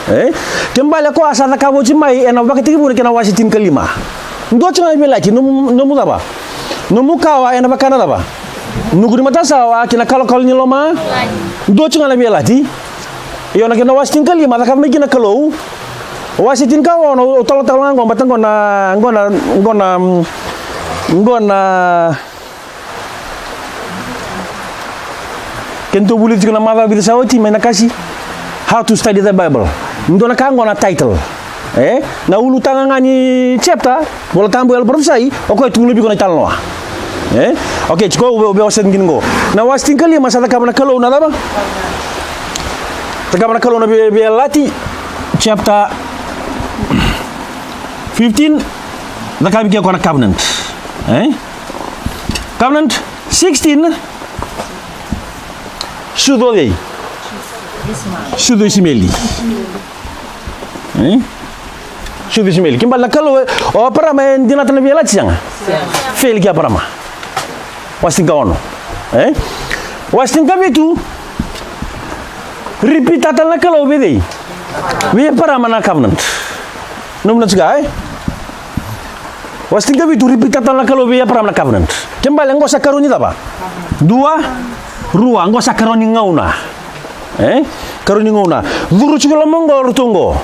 E? Kena ibalebale koya sa cakava oti mai ena Vakatekivu na kena wase tinikalima. Dua tiko ga na veiyalayalati, nomu, nomu cava? Nomu kawa ena vaka na cava? Nuku ni matasawa kei na kalokalo ni loma. Dua tiko ga na veiyalayalati. Io, na kena wase tinikalima cakava mai kina na Kalou. Wase tinikaono, au talanoataka ga oqo, baleta oqo na, oqo na, oqo na, oqo na, keitou vulica tiko na macawa vica sa oti mai na kasi, How to Study the Bible. Dua na ka oqo na title. E? Na ulutaga ga ni chapter, Vola Tabu, Yalo, Parofisai, o koya e tukuna vei iko na italanoa. E? Okay, tiko au via wasea kina oqo. Na wase tinikalima sa cakava na Kalou na cava? Cakava na Kalou na vei-, veiyalayalati, chapter fifteen, cakava vei koya na covenant. E? Covenant sixteen, sucu o cei? Sucu o Isimeli. E? Sucu o Isimeli. Kena ibalebale na Kalou, o Eparama e dinata na veiyalayalati, sega? Fail kei Eparama. Wase tinikaono. E? Wase tinikavitu, repeat-taka tale na Kalou vei cei? Vei Eparama na covenant. Nomu na tiko, e? Wase tinikavitu, repeat-taka tale na Kalou vei Eparama na covenant. Kena ibalebale oqo sa karua ni cava? Dua, rua, oqo sa karua ni gauna. E? Karua ni gauna. Curu tiko loma oqo, ratou oqo.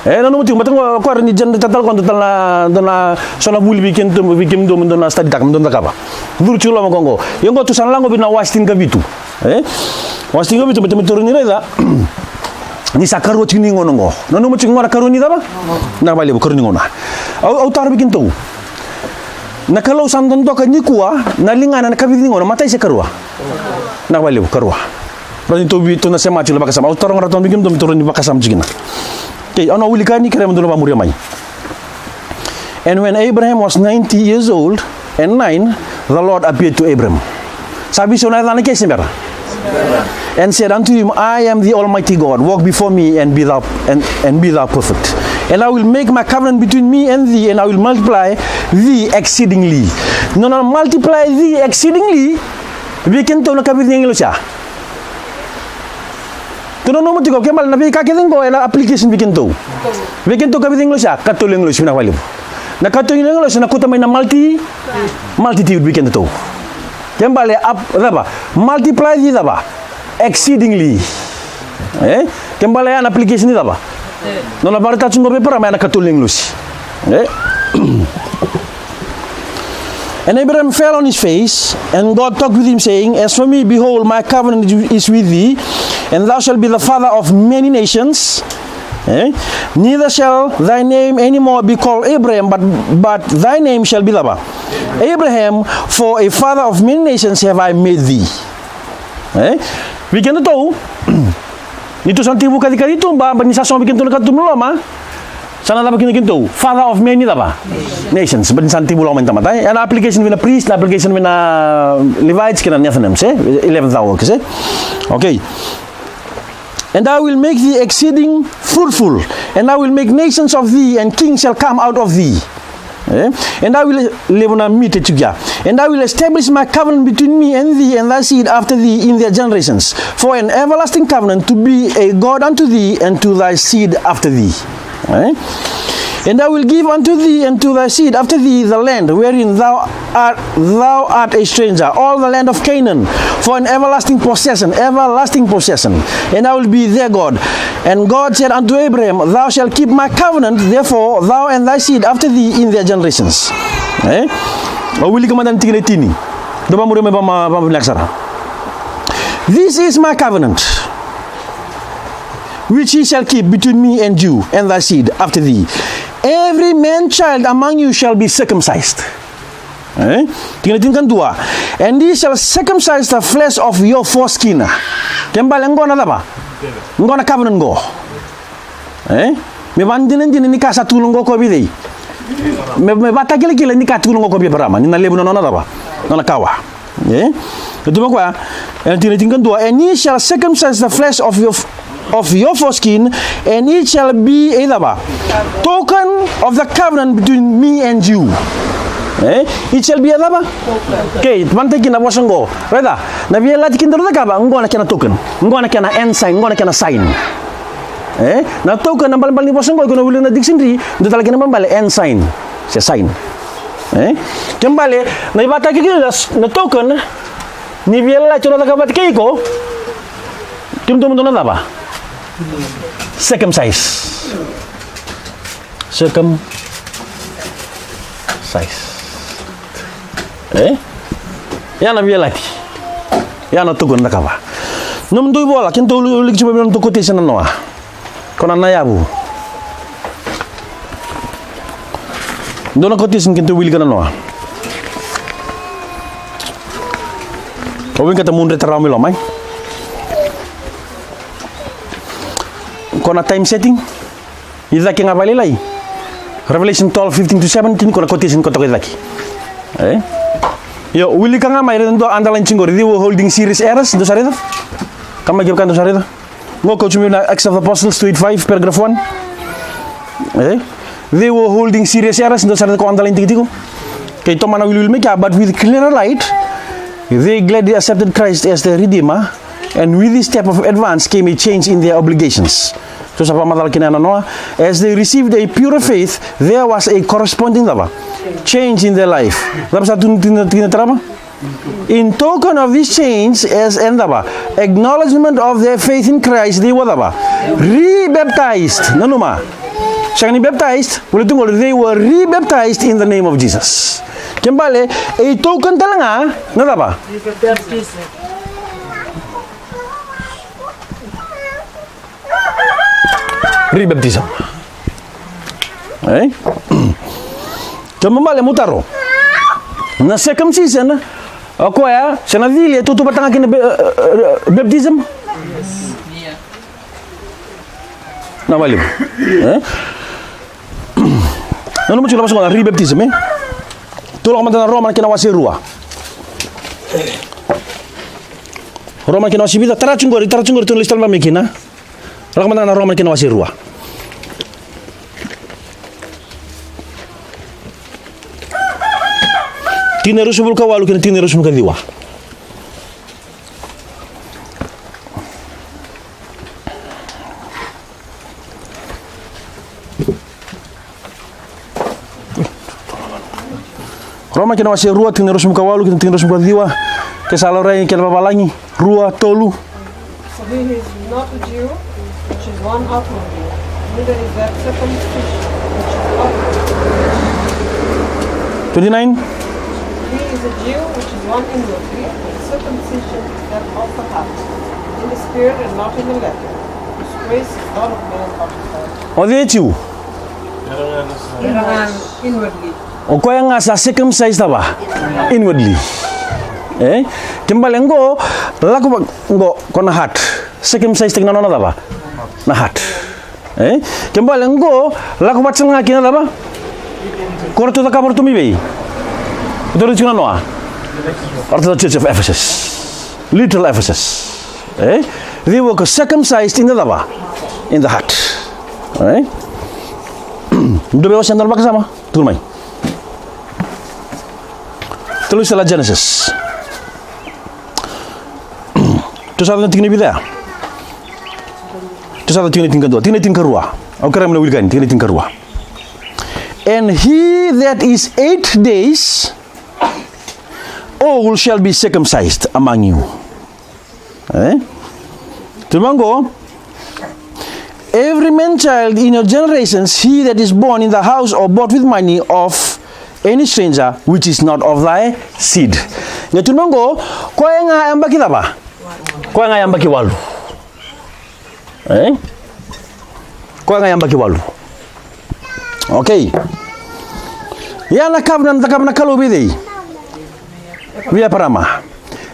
E, nanuma tiko, baleta oqo, o koya ni jana tatalo oqo, dua tale na, dua na, so na vuli vei kemudou, vei kemudou, me dou na study-taka, me dou na cakava. Curu tiko loma oqo. Ia oqo tou sa na lako vei na wase tinikavitu. E? Wase tinikavitu, me, me tou rawa ni raica. Ni sa karua tiko ni gauna oqo. Nanuma tiko oqo na karua ni cava? Na ka vakalevu, karua ni gauna. Au, au taro vei kemudou. Na Kalou sa dodoka nikua, na ligana ena ikavica ni gauna, matai se karua? Na ka vakalevu, karua. Rawa ni tou vei, tou na sema tiko na vakasama. Au taroga ratou vei kemudou, me tou rawa ni vakasama tiko kina. Okay, au na wilika yani, kerea mo dou na vakamuria mai. And when Abraham was ninety years old and nine, the Lord appeared to Abram. Sa veisau na yacana ke se bera? And said unto him, I am the Almighty God, walk before me and be thou, and, and be thou perfect. And I will make my covenant between me and thee, and I will multiply thee exceedingly. Nona multiply thee exceedingly, vei kedatou na ikavica ni agilosi ya? Tou nanuma tiko, kena ibalebale na veika kece oqo ena application vei kedatou. Vei kedatou ikavica ni agilosi ya? Katolu ni agilosi, vinaka vakalevu. Na katolu ni agilosi na kauta mai na multi-, multitude vei kedatou. Kena ibalebale, ap-, cava? Multiply thee cava? Exceedingly. E? Kena ibalebale ya na application ni cava? Nona vakaraitaka tiko oqo vei Eparama ya na katolu ni agilosi. E? And Abraham fell on his face, and God talked with him, saying, As for me, behold, my covenant is with thee, and thou shalt be the father of many nations. Eh? Neither shall thy name any more be called Abraham, but, but thy name shall be cava? Abraham, for a father of many nations have I made thee. Eh? Vei kedatou, ni tou sa na tekivu kacikaci tu, ba, ba ni sa sogo vei kedatou na katuba ni loloma, sa na cava kina kedatou? Father of many cava? Nations. Ba ni sa na tekivu lako mai na tamata, eh? Ena application vei na priest, na application vei na Levites kei na Nethinims, eh? Eleventh hour, eh? Okay. And I will make thee exceeding fruitful, and I will make nations of thee, and kings shall come out of thee. Eh? And I will, levu na meat e tiko ya. And I will establish my covenant between me and thee and thy seed after thee in their generations, for an everlasting covenant, to be a God unto thee and to thy seed after thee. Eh? And I will give unto thee and to thy seed after thee the land wherein thou art, thou art a stranger, all the land of Canaan, for an everlasting possession, everlasting possession. And I will be their God. And God said unto Abraham, Thou shalt keep my covenant, therefore, thou and thy seed after thee in their generations. Eh? Au wilika mada na tikina e tini. Dou vamuria me vama, vamavinaka sara. This is my covenant, which ye shall keep between me and you and thy seed after thee. Every man child among you shall be circumcised. Eh? Tikina tinikadua. And ye shall circumcise the flesh of your foreskin. Kena ibalebale qo na cava? Qo na covenant qo. Eh? Me vadinadina ni ka sa tukuna qo o koya vei cei? Me, me vatakilakila ni ka tukuna qo o koya vei Eparama, ni na levu na nona cava? Nona kawa. Eh? E tu mai o koya, e na tikina tinikadua, and ye shall circumcise the flesh of your, of your foreskin, and it shall be a cava? Token of the covenant between me and you. Eh? It shall be a cava? Okay, vakayagataki na vosa qo. Raica, na veiyalayalati keitou cakava, qo na kena token. Qo na kena ensign, qo na kena sign. Eh? Na token, na ibalebale ni vosa qo, iko na wilika na dictionary, dua tale kena ibalebale, ensign. Se sign. Eh? Kena ibalebale, na ivakatakilakila, na token ni veiyalayalati au na cakava vata kei iko, kemudou mo dou na cava? Circumcise. Circumcise. Eh? Ia na veiyalayalati. Ia na token au na cakava. Nomudou ivola, keitou wilika tiko mai nomudou quotation na noa. Ko na, na yavu. Dua na quotation keitou wilika na noa. Au vinakata mo dre tara mai loma, eh? Ko na time setting. I cake ga vakalailai. Revelation twelve, fifteen to seventeen, ko na quotation koto i cake. Eh? Io, wilika ga mai, raica dua underline tiko qori, they were holding serious errors, dou sa raica? Kaya mai kevaka dou sa raica. Qo kauta mai na Acts of Apostles two eight five, paragraph one. Eh? They were holding serious errors, dou sa raica ko underline tikotiko? Kei tomana wiliwili mai kea, but with clearer light, they gladly accepted Christ as their Redeemer, and with this step of advance came a change in their obligations. So sa vakamacala kina na noa, as they received a pure faith, there was a corresponding cava? Change in their life. Cava sa tu ni tikina tarava? In token of this change, as and cava? Acknowledgement of their faith in Christ, they were cava? Rebaptized. Nanuma. Sega ni baptized, voleka tu qori, they were rebaptized in the name of Jesus. Kena ibalebale, e token tale ga na cava? Rebaptism. Eh? Kena ibalebale, meu taro. Na circumcision, o koya, se na cili, e tautauvata ga kei na ba-, eh, eh, eh, baptism? Na vale. Eh? Nanuma tiko na vosa qo na rebaptism, eh? Tou lako mada na Roma na kena wase rua. Roma na kena wase vica, tara tiko qori, tara tiko qori, tou na lesu tale mai kina. Lako mada na Roma na kena wase rua. Tikina e ruasagavulu ka walu kei na tikina e ruasagavulu ka ciwa. Roma kei na wase rua, tikina e ruasagavulu ka walu kei na tikina e ruasagavulu ka ciwa. Ke sa laurai kei na vavalagi, rua, tolu. For he is not a Jew, which is one outwardly, neither is that circumcision, which is outwardly. Twenty-nine. He is a Jew, which is one inwardly, but the circumcision is that of the heart, in the spirit and not in the letter, whose grace is not of man but of God. O cei e Jiu? Inwardly. O koya ga sa circumcised cava? Inwardly. Eh? Kena ibalebale qo, lako va-, qo, ko na heart. Circumcised na nona cava? Na heart. Eh? Kena ibalebale qo, lako vata sara ga kina cava? Ko ratou cakava ratou mai vei? Ratou raica tiko na noa? Ratou the church of Ephesus. Little Ephesus. Eh? They were circumcised in the cava? In the heart. Eh? Dou via wasea na vakasama. Tukuna mai. Lesu tale Genesis. Toso tale na tikina e vica ya? Toso tale tikina e tinikarua. Tikina e tinikarua. Au kerea me na wilika yani, tikina e tinikarua. "And he that is eight days old shall be circumcised among you." E? Tukuna qo, "Every man child in your generations, he that is born in the house or bought with money of any stranger, which is not of thy seed." Qai tukuna qo, koya ga yabaki cava? Koya ga yabaki walu. E? Koya ga yabaki walu. Okay. Ia na covenant cakava na Kalou vei cei? Vei Eparama.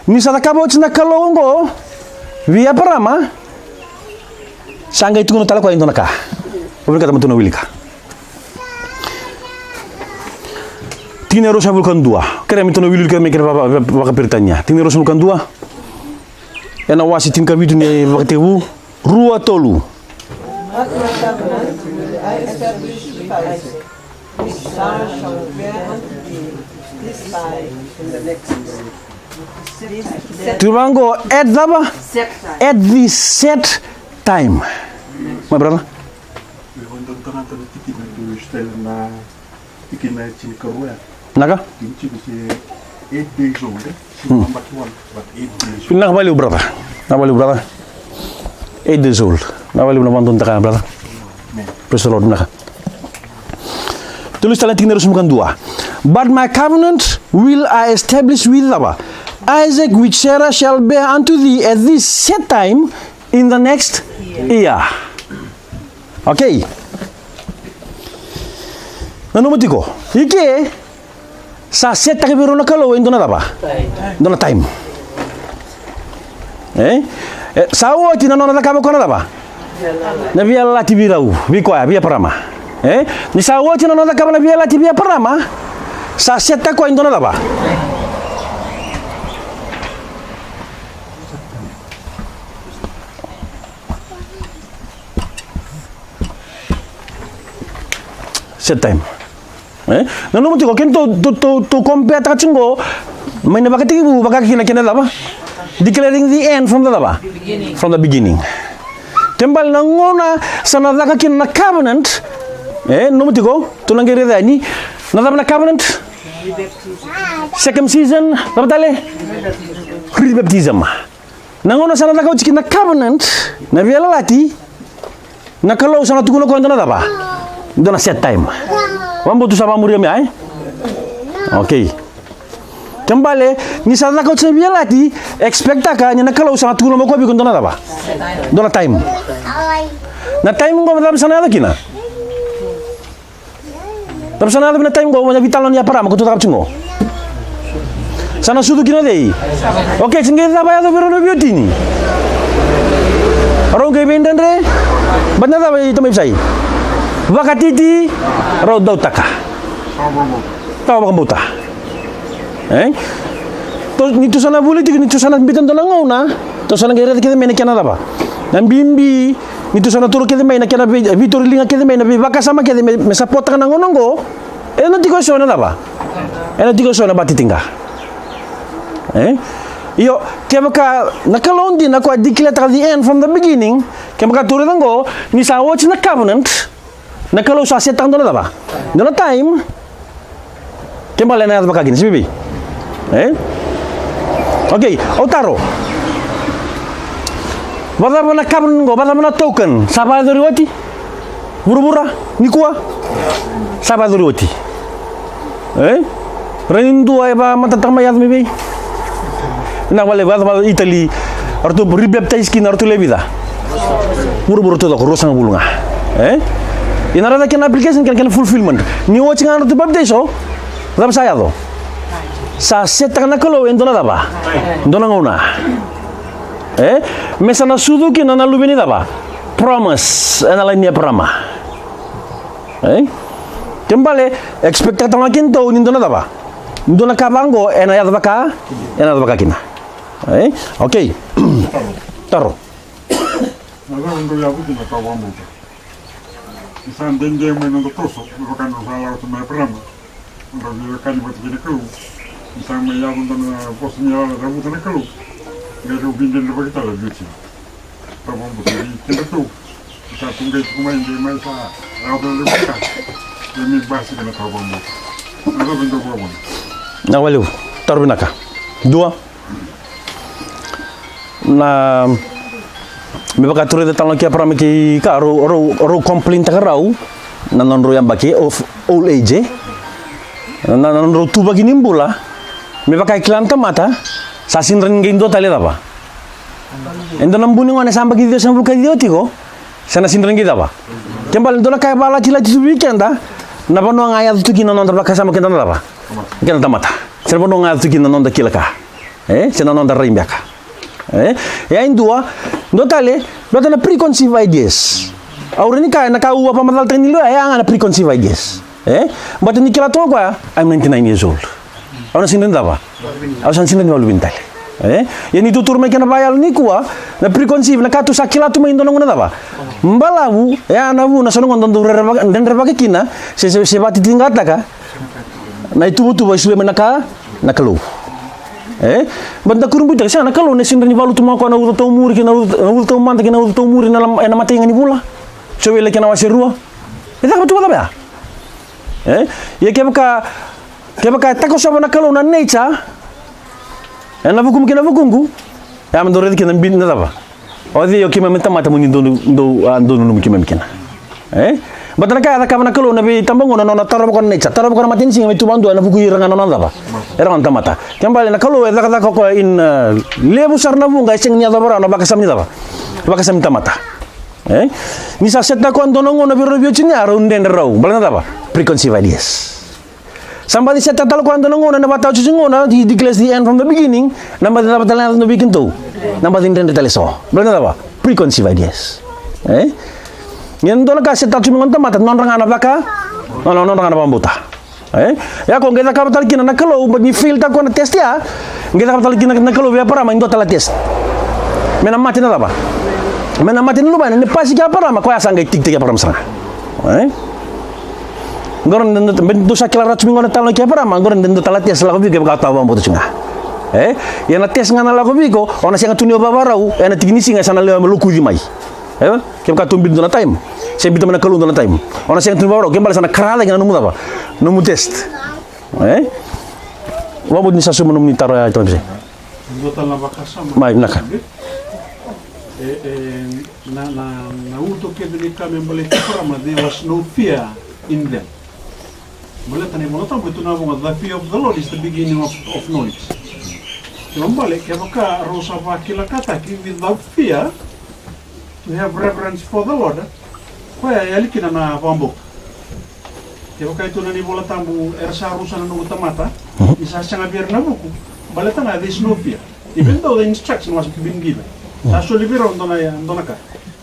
Ni sa cakava oti na Kalou oqo vei Eparama, sa qai tukuna tale koya e dua na ka. Au vinakata me tou na wilika. Tikina e ruasagavulu ka dua. Kerea me tou na wiliwili kece mai kei na vaka-, vaka-, vakaperitania. Tikina e ruasagavulu ka dua. Ena wase tinikavitu ni Vakatekivu. Rua, tolu. Tukuna qo, at cava? At this set time. My brother? Tikina tinikarua ya. Naka? Tini tiko se eight days old, eh? Hmm. Naka valevu, brother. Naka valevu, brother. Eight days old. Naka valevu na vakadodonutaka, brother. Amen. Praise the Lord, naka. Tou lesu tale na tikina e ruasagavulu ka dua. "But my covenant will I establish with," cava? "Isaac, which Sarah shall bear unto thee at this set time in the next year." Okay. Nanuma tiko. I ke, sa setaka vei rau na Kalou e dua na cava? Dua na time. E? E, sa oti na nona cakava o koya na cava? Na veiyalayalati vei rau, vei koya, vei Eparama. E? Ni sa oti na nona cakava na veiyalayalati vei Eparama, sa setaka o koya e dua na cava? Set time. E? Nanuma tiko, keitou, tou, tou, tou compare-taka tiko qo mai na Vakatekivu, vaka kina kei na cava? Declaring the end from the cava? From the beginning. Kena ibalebale na gauna sa na caka kina na covenant. E, nanuma tiko, tou na qai raica yani. Na cava na covenant? Circumcision, cava tale? Rebaptism. Na gauna sa na caka oti kina na covenant, na veiyalayalati, na Kalou sa na tukuna o koya e dua na cava? Dua na set time. Vakabauta tou sa vakamuria mai ya, e? Okay. Kena ibalebale, ni sa caka oti na veiyalayalati, expect-taka ni na Kalou sa na tukuna mai o koya vei iko e dua na cava? Dua na time. Na time qo, cava sa na yaco kina? Cava sa na yaco vei na time qo, na veitalanoa nei Eparama ko tou cakava tiko qo? Sa na sucu kina o cei? Okay, se qai cava yaco vei rau na veiwatini? Rau qai veidredre. Baleta na cava, i tamai Visai? Vakatiti. Rau dautaka. Tawa vakabauta. E? Tou, ni tou sa na vuli tiko, ni tou sa na biuta e dua na gauna, tou sa na qai raica kece mai na kena cava? Na bibi, ni tou sa na taura kece mai na kena vei, veitoriliga kece mai, na veivakasama kece me, me support-taka na gauna qo. Ena tiko eso na cava? Ena tiko eso na vakatitiqa. E? Io, kevaka na Kalou dina o koya e declare-taka the end from the beginning, kevaka tou raica qo, ni sa oti na covenant, na Kalou sa set-taka e dua na cava? Dua na time. Kena ibalebale ena yaco vaka kina, se bibi. E? Okay, au taro. Vakacava na covenant qo, vakacava na token? Sa vakayacori oti? Vuravura nikua? Sa vakayacori oti. E? Rairai dua e vakamatatataka mai, yaco mai vei? Na vale, vale, vale, Italy. Ratou rebaptize kina, ratou lewe vica? Vuravura taucoko, ruasagavulu ga. E? Ia na raica kena application, kena, kena fulfillment. Ni oti ga na ratou baptize, cava sa yaco? Sa set-taka na Kalou e dua na cava? Dua na gauna. E? Me sa na sucu kina na luve ni cava? Promise, ena laini nei Eparama. E? Kena ibalebale, expect-taka tale ga kina tou ni dua na cava? Dua na ka vaqo ena yaco vaka, ena yaco vaka kina. E? Okay. Taro. Na cava drau yavuti na tawa vakabauta? Ni sa dede mai na noda toso, me vaka na sa lako tu mai Eparama, na noda veiwekani vata kei na Kalou. Ni sa mai yaco dua na vosa ni yawa, cavuta na Kalou. Qai rau veidredrevaki tale na veiwatini. Sa vakabauta vei kedatou. Sa tu qai tuku mai, qai mai sa yaco levu ka. Qai mai basika na sa vakabauta. Na cava e dau vakavuna? Na waliu. Taro vinaka. Dua. Na me vaka tu raica tale na kei Eparama kei ka rau, rau, rau complain taka rau na nodrau yabaki of old age, e? Na, na nodrau tuvaki ni bula. Me vaka e kila na tamata sa sidra ni qai dua tale cava? E dua na bu ni gone sa yabaki ciwasagavulu ka ciwa tiko, sa na sidra ni qai cava? Ke bale dua na ka e valatilati tu vei keda, na vanua ga e yaco tu kina na noda vakasama keda na cava? Keda tamata. Se na vanua ga e yaco tu kina na noda kila ka. E, se na noda rai beka. E, e a dua, dua tale, baleta na preconceived ideas. Au rai ni ka, na ka au a vakamacalataka ni lewa, e a ga na preconceived ideas. E, baleta ni kila toka koya, I'm ninety-nine years old. Au na sidra ni cava? Au sa na sidra ni vakaluveni tale. E, ia ni tuturu mai kena vakayalo nikua, na preconceived, na ka tu sa kila tu mai dua na gauna cava? Balavu, e a na vuna so na gauna dau dredrevaka, dredrevaka kina, se, se, se vakatitiqataka, na ituvatuva e solia mai na ka, na Kalou. E? Baleta da kurabutaka, sega, na Kalou na sidra ni valuta mai o koya na uca taumuri kei na uca, na uca taumada kei na uca taumuri ena, ena mataiga ni vula. Joeli kei na wase rua. E caka vatuka cava ya? E? Ia kevaka, kevaka e takosova na Kalou na nature ena vukumu kei na vukuqu, e a me dau raica kina na bini na cava? O cei o keimami tamata mo ni dou, dou, a, dou nanumi keimami kina? E? Baleta na ka e cakava na Kalou na veitabagone, na nona tarova koya na nature, tarova koya na matanisiga me tu vakadua ena vuku ira ga na nona cava? Era ga na tamata. Ke bale na Kalou e cakacaka koya in, a, levu sara na vuqa e sega ni yacova rawa na vakasama ni cava? Vakasama ni tamata. E? Ni sa set-taka koya dua na gauna vei rau na veiwatini ya, rau dredre rau. Baleta na cava? Preconceived ideas. Sa baci set-taka tale koya dua na gauna, ena ivakataotioti ni gauna, he declares the end from the beginning. Na baci cava tale na yaco vei kedatou? Na baci dredre tale eso. Baleta na cava? Preconceived ideas. E? Ia dua na ka set-taka tu mai na tamata, nodra ga na vaka, nodra, nodra ga na vakabauta. E? Ia ko qai cakava tale kina na Kalou, but ni fail-taka koya na test ya. Qai cakava tale kina na Kalou vei Eparama e dua tale na test. Me na mate na cava? Me na mate na luvena, ni pasi kei Eparama, koya sa qai tikitaki Eparama sara ga. E? Qori na, na, me dou sa kila rawa tu mai qo na talanoa kei Eparama, qori na dua tale na test lako vei iko kevaka o vakabauta tu ga. E? Ia na test ga na lako vei iko, o na sega tu ni vakarau, ena tiki ni siga sa na lewe me lokuci mai. E? Kevaka tou biuta dua na time, se biuta mai na Kalou dua na time, o na sega tu ni vakarau, ke bale sa na kara cake na nomu cava? Nomu test. E? Vakabauta ni sa sauma nomuni taro ya, Tamai Pese. Dua tale na vakasama. Mai, vinaka. E, e, na, na, na uto kece ni ka me baleti Eparama, there was no fear in them. Baleta na iVola Tabu e tukuna vaqo, the fear of the Lord is the beginning of, of knowledge. Kena ibalebale, kevaka rau sa vakilakataki without fear, to have reverence for the Lord, koya e yali kina na vakabauta. Kevaka e tukuna na iVola Tabu, era sa rusa na noqu tamata, ni sa sega vei ira na vuku, baleta ga there is no fear. Even though the instruction was been given. Sa soli vei rau dua na, dua na ka.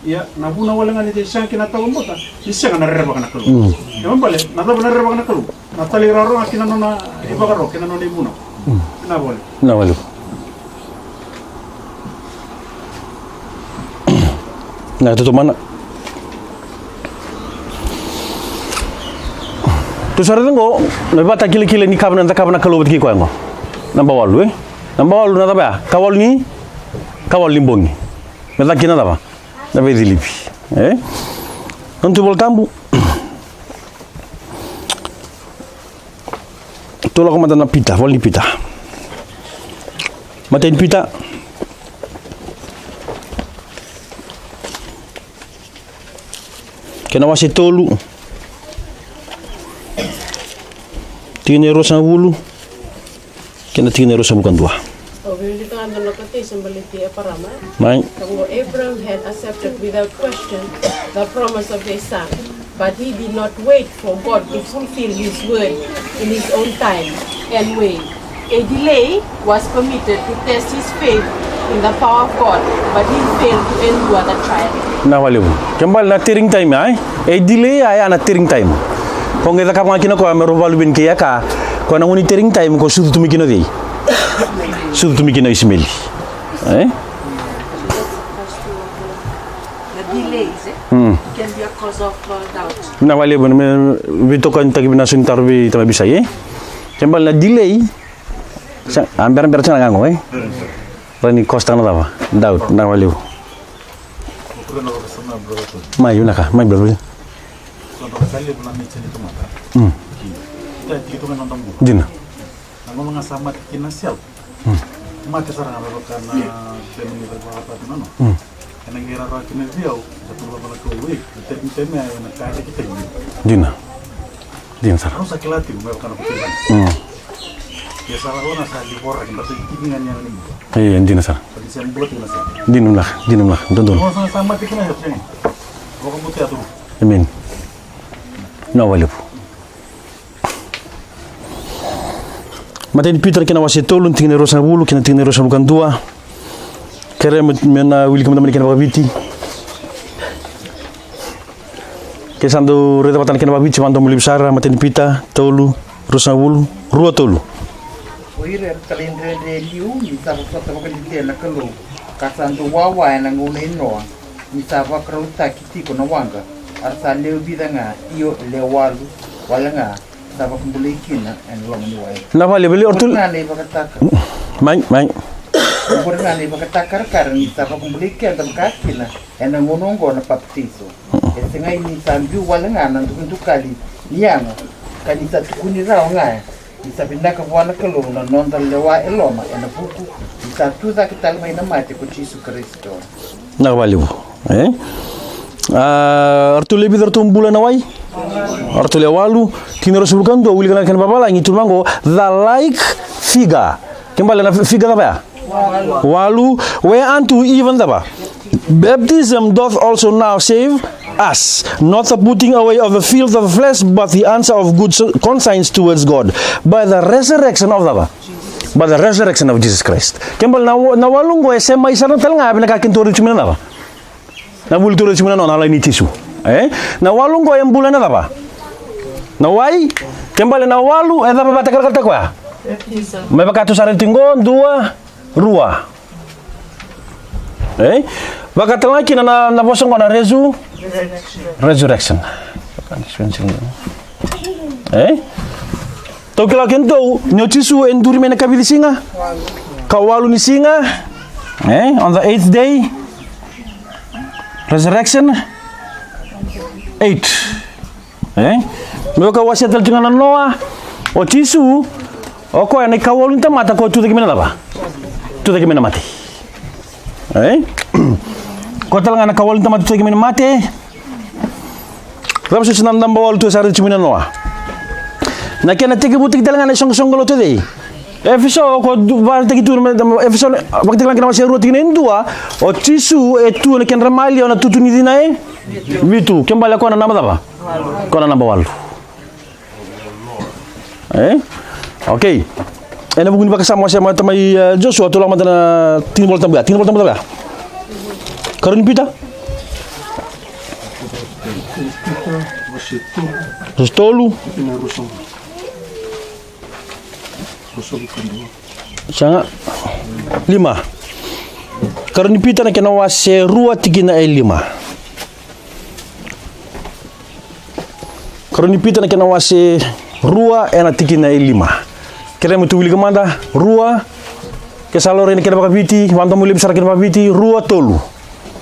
Ia, na vuna wale ga ni sega kina na vakabauta, ni sega na rerevaka na Kalou. Kena ibalebale, na cava na rerevaka na Kalou? Na talairawarawa ga kina nona ivakaro, kei na nona ivunau. Na vale. Na vale. Na toto mana. Tou sa raica qo, na ivakatakilakila ni ka na cakava na Kalou vata kei koya qo. Naba walu, e? Naba walu na cava ya? Kawalu ni, kawalu ni bogi. Me caka kina na cava? Na veicilivi. E? Nona tu iVola Tabu. Tou lako mada na Pita, vola ni Pita. Matai ni Pita. Kena wase tolu. Tikina e ruasagavulu. Kena tikina e ruasagavulu ka dua. Au via wilika ga e dua na kotei sa baleti Eparama. Mai. Ka qo, Abraham had accepted without question the promise of a son, but he did not wait for God to fulfill his word in his own time and way. A delay was permitted to test his faith in the power of God, but he failed to endure the trial. Na valevu. Kena ibalebale na tearing time, ai? A delay, ai, na tearing time. Ko qai cakava ga kina koya me rau vakaluveni kei Eka. Ko na gauna ni tearing time, ko sucu tu mai kina o cei? Sucu tu mai kina o Isimeli. E? Na delays, e? Mm. Can be a cause of, uh, doubt. Na valevu, me veitokanitaki vei na so ni taro vei Tamai Pese, e? Kena ibalebale na delay, Sa, a berabera tiko na gago, e? Rawa ni kosotaka na cava? Doubt, na walevu. Mai, vinaka, mai, brother. Mm. Dina. Mm. Dina. Dina sara. Mm. E, dina sara. Dina vinaka, dina vinaka. Dodonu. Amen. Na walevu. Matai ni Pita na kena wase tolu, na tikina e ruasagavulu kei na tikina e ruasagavulu ka dua. Kerea me, me na wilika mada mai na kena vakaviti. Ke sa dau raica vata na kena vakaviti, vadomo levu sara, Matai ni Pita tolu, ruasagavulu, rua tolu. O ira era talaidredre e liu ni sa vosota vakadede na Kalou, ka sa dau wawa ena gauna i Noa, ni sa vakarautaki tiko na waqa, a ra sa lewe vica ga, io, e lewe walu wale ga, sa vakabulai kina ena loma ni wai. Na vale, vale, o ratou. Oqori ga na ivakataka. Mai, mai. Oqori ga na ivakatakarakara ni sa vakabulai keda vakakina ena gauna oqo na papitaiso. E segai ni sa biu wale ga na dukadukali ni yago, ka ni sa tukuni rawa ga ni sa vinaka vua na Kalou na noda lewa e loma ena vuku ni sa tu cake tale mai na mate ko Jisu Karisito. Na valevu. E? A, ratou lewe vica ratou bula ena wai? Ratou lewe walu. Tikina e ruasagavulu ka dua, wilika na kena vavalagi, tukuna vaqo, the like figure. Ke bale na figure cava ya? Walu. Whereunto even cava? Baptism doth also now save us, not the putting away of the filth of the flesh, but the answer of good conscience towards God, by the resurrection of cava? By the resurrection of Jesus Christ. Ke bale na, na walu qo e semai sara tale ga vei na ka keitou raica tiko mai na cava? Na vuli tou raica tiko mai na noa, na laini i Jisu. E? Na walu qo e bula ena cava? Na wai. Ke bale na walu e cava vakatakarakarataka koya? Me vaka tou sa raica tiko qo, dua, rua. E? Vaka tale ga kina na, na vosa qo na resu-, resurrection. E? Tou kila kina tou ni o Jisu e duri mai na kavica ni siga? Kawalu ni siga. E? On the eighth day. Resurrection. Eight. E? Me vaka wasea tale tiko ga na noa, o Jisu, o koya na ikawalu ni tamata ko tucake mai na cava? Tucake mai na mate. E? Ko tale ga na ikawalu ni tamata tucake mai na mate. Cava soti na naba walu tu e sa raica tiko mai na noa? Na kena tekivutaki tale ga na isoqosoqo lotu e cei? Efeso, ko vakataki tu na Efeso, vakatakila na kena wase rua tikina e dua, o Jisu e tu ena kedra maliwa na tutu ni cina e vitu. Ke bale ko na naba cava? Ko na naba walu. E? Okay. Ena vuku ni vakasama wase mata mai, e, Josua, tou lako mada na tikina Vola Tabu ya. Tikina Vola Tabu cava ya? Karua ni Pita? Vase tolu. Sega. Lima. Karua ni Pita na kena wase rua tikina e lima. Karua ni Pita na kena wase rua ena tikina e lima. Kerea me tou wilika mada, rua. Ke sa laurai na kena vakaviti, vadomo levu sara kena vakaviti, rua tolu.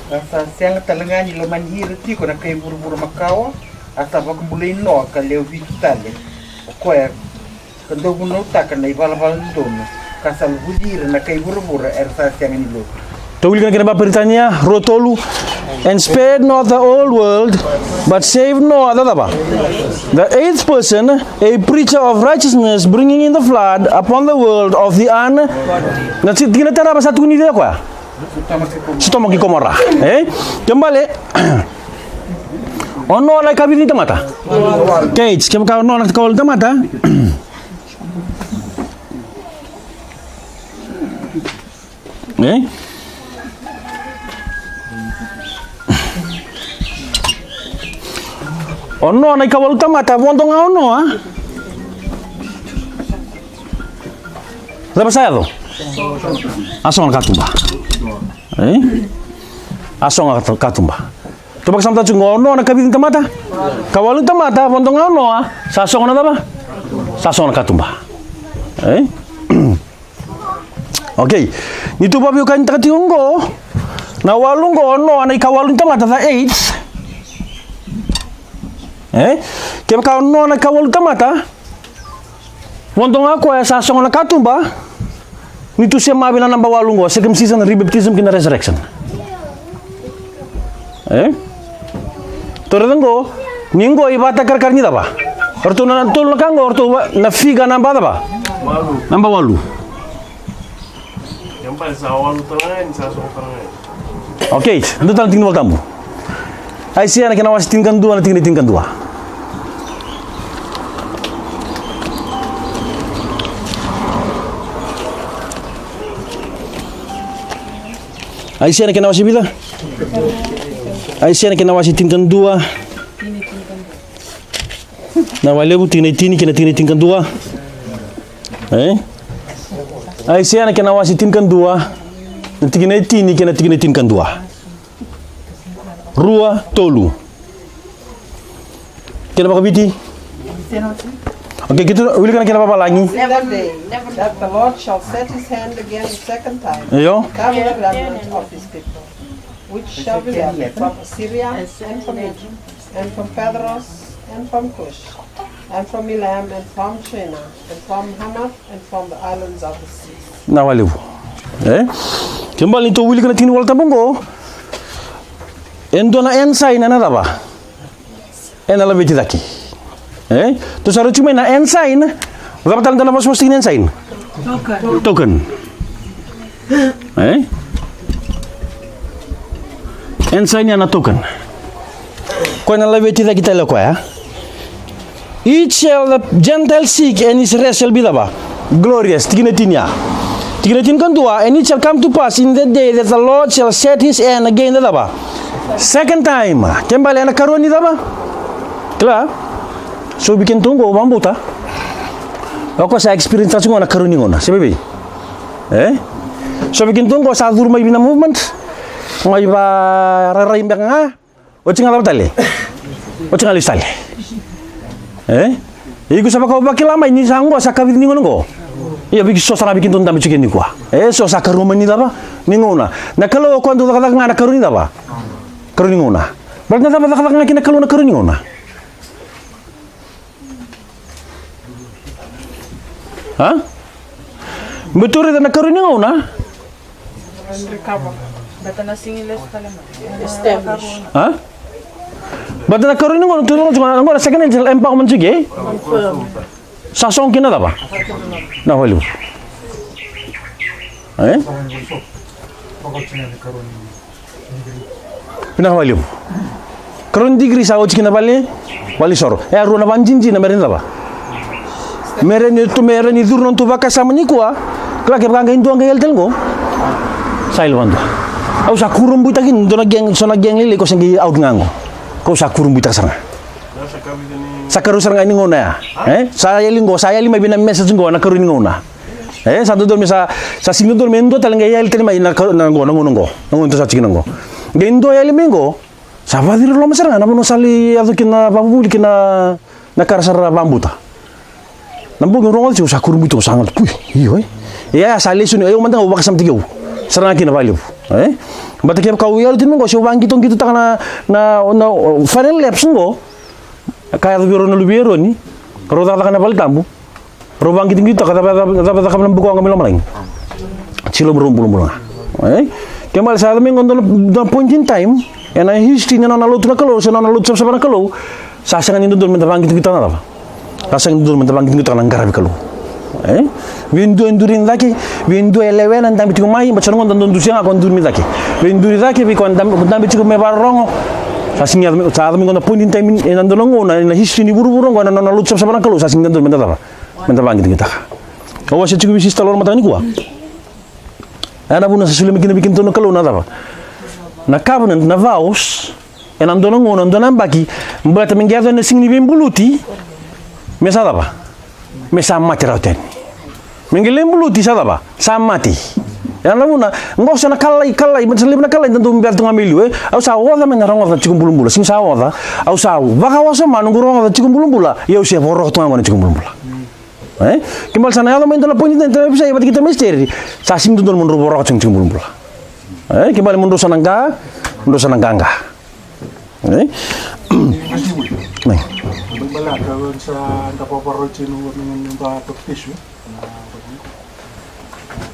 Ka sa sega tale ga ni lomani ira tiko na kai vuravura makawa, a sa vakabulai Noa ka lewe vitu tale. O koya ka dau vunautaka na ivalavala dodonu, ka sa luvuli ira na kai vuravura era sa sega ni lotu. Tou wilika na kena vakaperitania, rua tolu. And spared not the whole world, but saved Noah, the cava? The eighth person, a preacher of righteousness, bringing in the flood upon the world of the un-, na ti-, tikina tarava sa tukuni vei koya? Sotoma kei Komora. E? Ke bale. O Noa na ikavica ni tamata? Kei, kevaka o Noa na ikawalu ni tamata. E? O Noa na ikawalu tamata, vodo ga o Noa. Cava sa yaco? A sogo na katuba. E? A sogo na katuba. Tou vakasamataka tiko qo, o Noa na ikavica ni tamata? Ikawalu ni tamata, vodo ga o Noa, sa sogo na cava? Sa sogo na katuba. E? Okay. Ni tou vakaveiwekanitaka tiko oqo, na walu oqo, o Noa na ikawalu ni tamata, the eighth. E? Kevaka o Noa na ikawalu ni tamata, vodo ga o koya sa sogo na katuba, ni tou semavi na naba walu oqo, circumcision, rebaptism kei na resurrection. E? Tou raica oqo, ni oqo ivakatakarakara ni cava? O ratou na tolu na ka oqo, o ratou va-, na figure naba cava? Naba walu. Okay, dua tale na tiki ni Volatabu. Aisea na kena wase tinikadua, na tikina e tinikadua. Aisea na kena wase vica? Aisea na kena wase tinikadua. Na wale vu tikina e tini kei na tikina e tinikadua. E? Aisea na kena wase tinikadua, na tikina e tini kei na tikina e tinikadua. Rua, tolu. Kena vakaviti? Okay, keitou wilika na kena vavalagi. Never day that the Lord shall set his hand again the second time, io, to cover the remnant of his people, which shall be left from Assyria and from Egypt, and from Pathros, and from Cush, and from Elam, and from Shinar, and from Hamath, and from the islands of the sea. Na wale vu. E? Kena ibalebale ni tou wilika na tiki ni Volatabu oqo, e dua na ensign ena cava? Ena laveti cake. E? Tou sa raica tiko mai na ensign. Cava tale dua na vosavosa tiko ni ensign? Token. Token. E? Ensign ya na token. Koya na laveti cake tale o koya. Each shall the Gentile seek, and his rest shall be cava? Glorious. Tikina e tini ya. Tikina e tinikadua, and it shall come to pass in the day that the Lord shall set his hand again the cava? Second time. Kena ibalebale ena karua ni cava? Kila? So vei kedatou oqo vakabauta, o koya sa experience taka tiko na karua ni gauna, se vei? E? So vei kedatou oqo sa curu mai vei na movement, mai varairai beka ga. Oti ga cava tale? Oti ga lesu tale. E? Iko sa vaka o vakila mai ni sa oqo sa kavici ni gauna oqo. Ia vei so sara ga vei kedatou dabe tiko nikua. E, so sa karua mai ni cava? Ni gauna. Na Kalou o koya dau cakacaka ga na karua ni cava? Karua ni gauna. Baleta na cava cakacaka ga kina na Kalou na karua ni gauna? A? Baleta tou raica na karua ni gauna. A? Baleta na karua ni gauna, tou raica tiko na, na second angel empowerment tiko, e? Sa sogo kina na cava? Na wale vu. E? Vinaka vakalevu. Karua ni digiri sa oti kina vale, valenisoro. E a rua na vakadinadina me rawa ni cava? Me rawa ni tu, me rawa ni curu na nodatou vakasama nikua. Kila kevaka qai dua qai yali tale qo. Sa yali vakadua. Au sa kurabuitaka kina dua na gang, so na gang lailai ko se qai out ga qo. Ko sa kurabuitaka sara ga. Sa karua sara ga ni gauna ya. E? Sa yali qo, sa yali mai vei na message qo na karua ni gauna. E, sa dodonu me sa, sa sega ni dodonu me dua tale qai yali tale mai na ka, na qo, na gauna qo. Na gauna tou sa tiko kina qo. Qai dua yali mai qo, sa vakaciriloloma sara ga na vanua sa lai yaco kina na vakavuvuli kei na, na ka ra sa vakabauta. Na bogi au rogoca tiko, au sa kurabui tu, au sa galu tu, pui, io, e. Ia, sa lesoni, au mada ga au vakasamataki au. Sara ga kina vakalevu, e. Baleta kevaka au yali tu mai qo, se au vaqitoqitotaka na, na, na final laps qo. Ka yaco vei rau na luve i Eroni, rau cakacaka na vale tabu. Rau vaqitoqitotaka, cava, cava, cava, cakava na bukawaqa mai lomalagi. Silomu rau bulabula ga. E? Kena ibalebale sa yaco mai qo dua na, dua na point in time, ena history ni nona lotu na Kalou, se nona lotu savasava na Kalou, sa sega ni dodonu meda vaqitoqitotaka na cava? Sa sega ni dodonu meda vaqitoqitotaka na qaravi Kalou. E? Vei dua e duri cake, vei dua e lewena, dabe tiko mai, baleta sa na gauna da dua dusia ga ko duri mai cake. Vei duri cake, vei koya dabe, dabe tiko me vakarorogo. Sa sega ni yaco mai, sa yaco mai qo na point in time, ena dua na gauna, ena history ni vuravura qo, ena nona lotu savasava na Kalou, sa sega ni dodonu meda cava? Meda vaqitoqitotaka. Au wasea tiko vei sista Lolo mataka nikua. Ena vuna sa solia mai kina vei kedatou na Kalou na cava? Na covenant, na vows, ena dua na gauna, dua na yabaki, baleta me qai yaco na siga ni veibuluti, me sa cava? Me sa mate rawa tani. Me qai lai buluti sa cava? Sa mate. Ena vuna, qo sa na kalai, kalai, baleta sa levu na kalai, da dau bera tu ga mai liu, e? Au sa oca mai na rogoca tiko bulabula, sega ni sa oca, au sa vakawasoma noqu rogoca tiko bulabula, ia au se voroka tu ga qo na tiko bulabula. E? Kena ibalebale sa na yaco mai e dua na point in time, vata kei tamai Esteri, sa sega ni dodonu mo drau voroka tiko na tiko bulabula. E? Kena ibalebale mo drau sa na qa, mo drau sa na qaqa. E? Mai. Baleta sa da vakarau tiko na baptizo.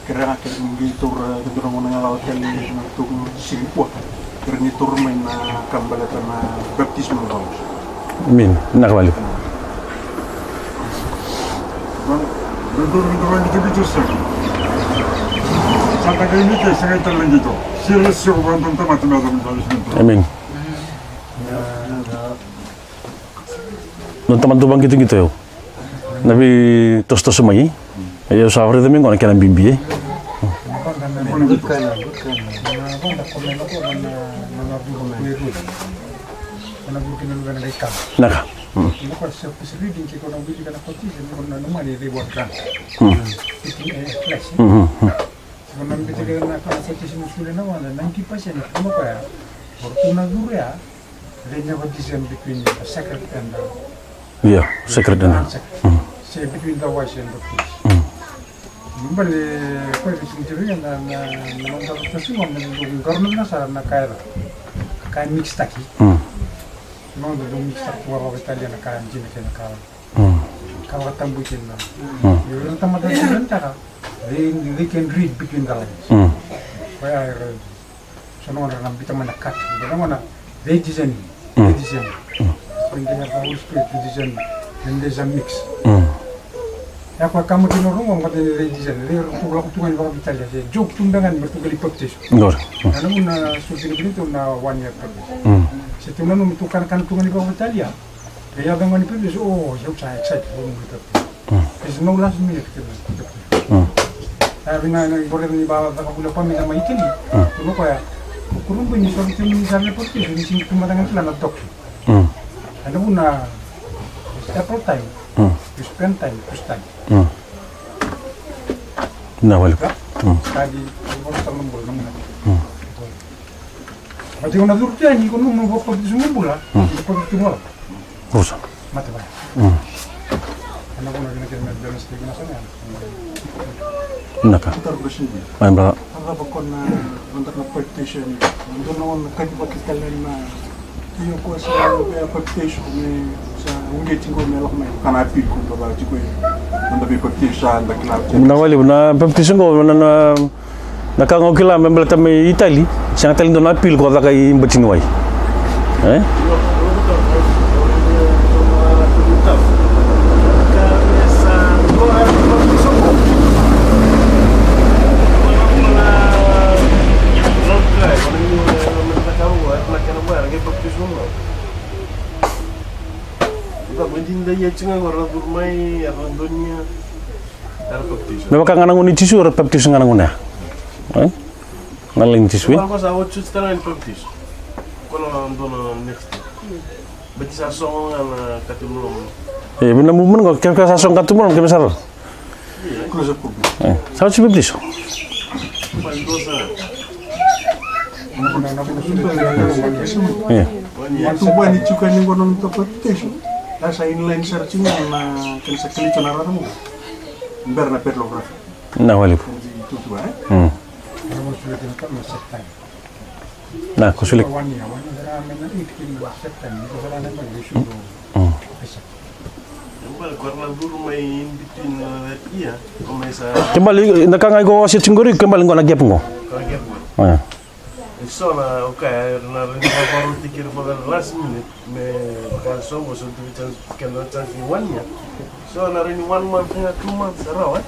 Kere ga kere ni qai taura, e, dua na gauna ga lawa tale na tuku siga nikua. Kere ni taura mai na ka baleta na baptism of vows. Amen. Vinaka vakalevu. Amen. Na tamata dau vaqitoqito o yau. Na veitosotoso mai. Ia au sa raica mai qo na kena bibi, e. Vinaka. Mm. Mm. Mm, mm, mm. They never discern between the sacred and the... Yeah, sacred and... Unsacred. Mm. Say between the wise and the foolish. Mm. Bale, koya e sega ni vei na, na, na noda vakasauri, na noda qarauna sara na ka e, ka e mix taki. Mm. Na noda dau mix taki tu vakaitalia na ka dina kei na ka, mm, ka vakatabui kei na. Mm. Io, na tamata dina taka, they, they can read between the lines. Mm. Koya e So na gauna era na biuta mai na cut, na gauna they discern, mm, they discern. Mm. When they have the Holy Spirit to discern, then there's a mix. Mm. Ia koya ka mati na rogo, but then they discern. They tu lako tu ga ni vakavitalia, se joke tu beka ga ni me tu ga ni baptizo. Qori. Mm. Na nomu na soti ni baptizo na one year baptizo. Mm. Se tu na nomu tu kana kana tu ga ni vakavitalia. E yaco ga ni baptizo, o, au sa excited, au nomu baptizo. Mm. There's no last minute kina. Mm. A, vina na, qori ni ba, ba, bula pa mi na mai kili. Mm. Tuna koya, o kurubui ni sori tini ni sa na baptizo, ni sini tu mada ga kila na doctrine. Mm. Ena vuna, it's April time, mm, you spend time to study. Mm. Na wale. Mm. Study, qori sa na bula, na muna. Mm. But iko na curu tu yani, iko nomu baptizo mo bula, mm, iko baptizo mo bula. Rusa. Mate vaya. Mm. Ena vuna kina kina me balance kina sa na. Vinaka. Vinaka. Mai bra. Cava ko na, na baptizo ni, na dua na gauna ka ni vakitale na, io ko sa baptizo me sa uqeti ko me lako mai. Kana appeal ko baba tiko e. Na baptizo sa da kila. Na wale na baptizo ko na, na Na ka ga au kila me baleta mai Itali, sega tale ni dua na appeal ko caka i Batiniwai. E? Me vaka ga na gauna i Jisu era papitaiso ga na gauna ya. E? Na laini i Jisu, e? Ko sa oti tale ga ni papitaiso. Ko na dua na next. Bati sa sogo ga na katuba loma. E, vei na movement qo, kevaka sa sogo katuba loma, kevaka sa rara. E, sa oti papitaiso. E. Ia tu vua ni tiko ni qo na noda papitaiso. Sa inline sara tiko na kena sa kalitu na rara mo. Bera na petrography. Na wale. Mm. Na ko sule. Mm. Kena ibalebale na ka ga iko wasea tiko qori, kena ibalebale qo na gap qo. E. E so na, okay, na rawa ni vakaroti kina for the last minute, me vaka so, mo so tu chance, kena chance ni one year. So na rawa ni one month, na two months, rawa, e?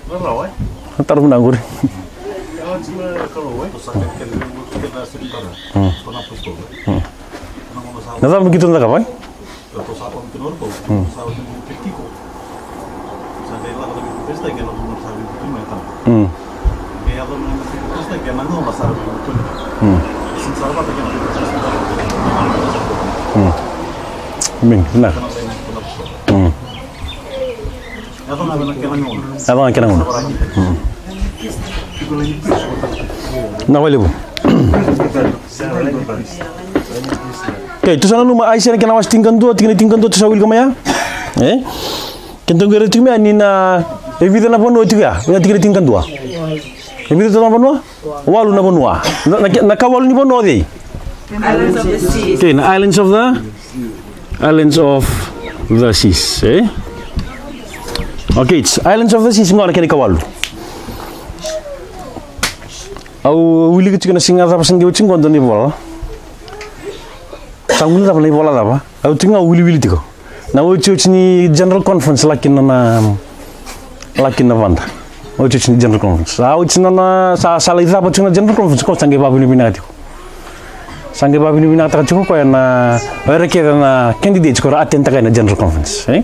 Na rawa, e? Na taro vinaka qori. Rawa tiko na Kalou, e? Mm. Mm. Na cava me keitou na cakava, e? Ratou sa kau kina o ratou, sa oti ni Penitiko. Sa qai lako na veipapitaisotaki ena gauna sa veipapitaisotaki mai tama. Mm. Qai yaco na veipapitaisotaki ena gauna sa veipapitaisotaki. Mm. Sini sa lavata kina veipapitaisotaki. Mm. Amen. Vinaka. Mm. Yaco ga na kena gauna. Yaco ga na kena gauna. Mm. Na wale vu. Okay, tou sa nanuma Aisea na kena wase tinikadua, tikina tinikadua, tou sa wilika mai ya. E? Keitou qai raica tiko mai ni na, e vica na vanua tiko ya, ena tikina tinikadua. E vica tiko na vanua? Walu na vanua. Na, na, na ikawalu ni vanua o cei? Okay, na islands of the, islands of the seas, e? Okay, it's islands of the seas, qo na kena ikawalu. Au wilika tiko na siga cava sa qai oti qo, dua na ivola. Sa qai cava na ivola cava? Au tiko ga au wiliwili tiko. Na iotioti ni general conference, laki na, na, laki na vada. Iotioti ni general conference. Sa oti na, na, sa, sa lai cava tiko na general conference, qo sa qai vakavinavinaka tiko. Sa qai vakavinavinakataka tiko o koya na, o ira kece na candidates ko ra attend-taka na general conference, e?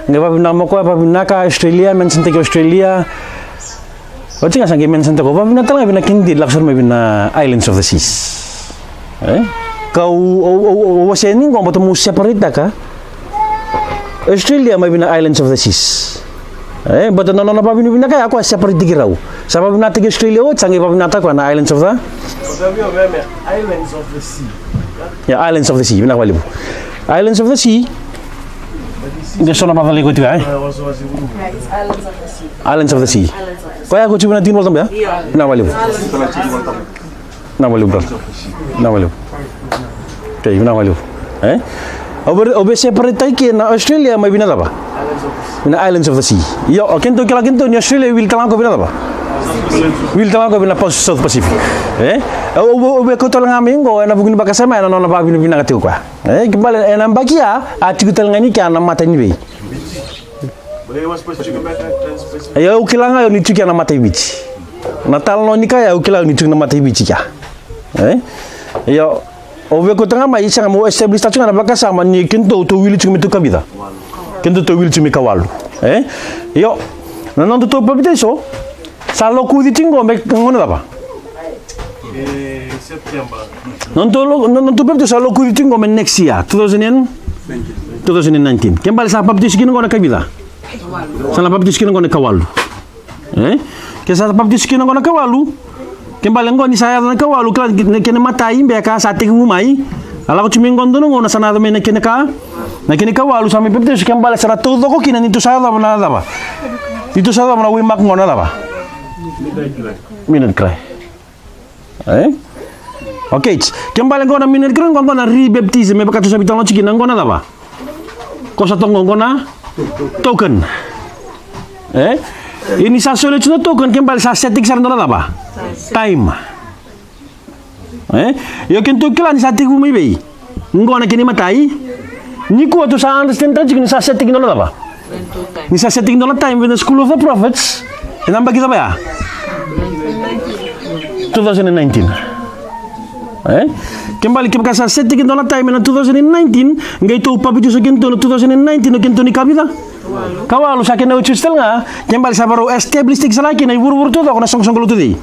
Qai vakavinavinaka o koya, vakavinavinaka Australia, mention-taki Australia. Oti ga sa qai mention-taka, vakavinavinaka tale ga vei na candidate lako sara mai vei na Islands of the Seas. E? Kau, au, au, au wasea ni qo, baleta meu separate-taka Australia mai vei na Islands of the Seas. E, baleta na nona vakavinavinaka ya, o koya separate-taki rau. Sa vakavinavinakataki Australia, oti sa qai vakavinavinakataka o koya na Islands of the, Islands of the Sea. Ya, Islands of the Sea, vinaka vakalevu. Islands of the Sea. Qai so na vakacalai koya tiko ya, e? Islands of the Sea. Islands of the Sea. Koya qo tiko vei na tiki ni Volatabu ya? Vinaka vakalevu. Vinaka vakalevu, brother. Vinaka vakalevu. Okay, vinaka vakalevu. E? Au via, au via separate-taki kina na Australia mai vei na cava? Vei na Islands of the Sea. Io, o keitou kila keitou ni Australia e wili tale ga o koya vei na cava? Wili tale ga o koya vei na Pas-, South Pacific. E? Au, au, au via kauta tale ga mai qo ena vuku ni vakasama ya na nona vakavinavinaka tiko o koya. E, kena ibalebale ena yabaki ya, a tiko tale ga ni kea na mata ni vei. Io, au kila ga ni tiko kea na mata i Viti. Na talanoa ni ka ya, au kila ni tiko na mata i Viti kea. E? Io, au via kauta ga mai, sega, meu establish-taka tiko ga na vakasama ni keitou tou wili tiko me tou ikavica? Keitou tou wili tiko me ikawalu. E? Io, na nodatou papitaiso sa lokuci tiko qo me gauna cava? E, September. Nodatou lo-, no-, nodatou papitaiso sa lokuci tiko qo me next year, two thousand and, two thousand and nineteen. Kena ibalebale sa papitaiso kina qo na ikavica? Sa na papitaiso kina qo na ikawalu. E? Ke sa papitaiso kina qo na ikawalu, kena ibalebale qo ni sa yaco na ikawalu, kila na kena imatai beka sa tekivu mai. A lako tiko mai qo dua na gauna sa na yaco mai na kena ika, na kena ikawalu sa mai papitaiso, kena ibalebale sa na taucoko kina ni tou sa yacova na cava? Ni tou sa yacova na waymark qo na cava? Midnight cry. E? Okay, kena ibalebale qo na midnight cry qo, qo na rebaptism, me vaka tou sa veitalanoa tiko kina, qo na cava? Qo sa toka qo, qo na token. E? Ia ni sa soli oti na token, kena ibalebale sa set-taki sara e dua na cava? Time. E? Io, keitou kila ni sa tekivu mai vei? Qo na kena imatai. Nikua tou sa understand-taka tiko ni sa set-taki e dua na cava? Ni sa set-taki e dua na time vei na School of the Prophets. Ena yabaki cava ya? Two thousand and nineteen. E? Kena ibalebale kevaka sa set-taki e dua na time ena two thousand and nineteen, qai tou papitaiso keitou ena two thousand and nineteen, o keitou na ikavica? Ikawalu. Sa kena iotioti tale ga, kena ibalebale sa varau establish-taki sara kina i vuravura taucoko na soqosoqo lotu cei?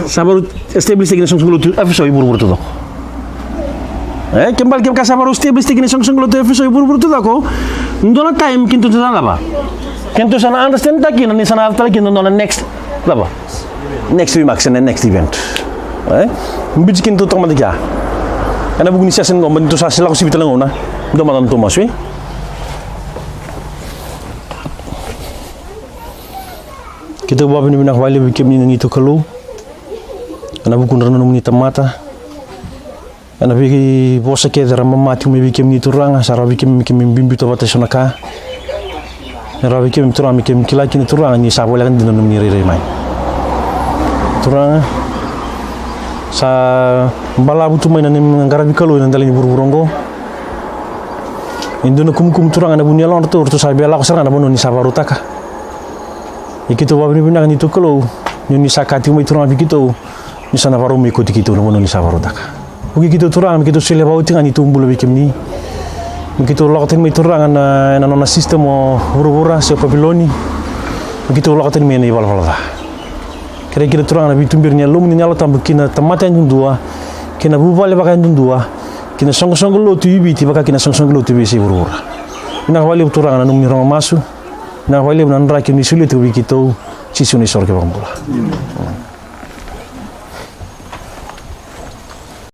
Sa varau establish-taki na soqosoqo lotu Efeso i vuravura taucoko. E, kena ibalebale kevaka sa varau establish-taki na soqosoqo lotu Efeso i vuravura taucoko, dua na time keitou sa na cava? Keitou sa na understand-taka kina ni sa na yaco tale kina e dua na next cava? Next waymark, se na next event. E? Biuti keitou toka mada kea. Ena vuku ni session qo, me tou sa lako sivita na gauna. Dua mada na tou masu, e? Keitou vakavinavinaka vakalevu vei kemuni na neitou Kalou. Ena vukudra na nomuni tamata. Ena veivosa kece era mamati mai vei kemuni Turaga, sa rawa vei kemuni me kemuni biubiuta vata eso na ka. E rawa vei kemuni Turaga me kemuni kila kina Turaga ni sa voleka dina na nomuni rairai mai. Turaga, sa balavu tu mai na neimami qaravi Kalou ena dela ni vuravura oqo. E dua na kumukumu Turaga ena vuku ni yalodratou, ratou sa via lako sara ga na vanua ni sa vakarautaka. Ia keitou vakavinavinaka neitou Kalou, ni oni sa kaya tiko mai Turaga vei keitou, ni sa na vakarau mai kauti keitou na vanua ni sa vakarautaka. Vukei keitou Turaga, me keitou solia vakaoti ga neitou bula vei kemuni. Me keitou lako tani mai Turaga na, ena nona system o vuravura, se o Papiloni. Me keitou lako tani mai ena ivalavala ca. Kerei kina Turaga na veituberi ni Yalomuni na Yalo Tabu ki na tamata yadudua, kei na vuvale vakayadudua, ki na soqosoqo lotu i Viti, vaka ki na soqosoqo lotu e veiyasai vuravura. Vinaka vakalevu Turaga na nomuni rogo masu. Vinaka vakalevu na draki ni solia tiko vei keitou, Jisu na iSoro kei Vakabula.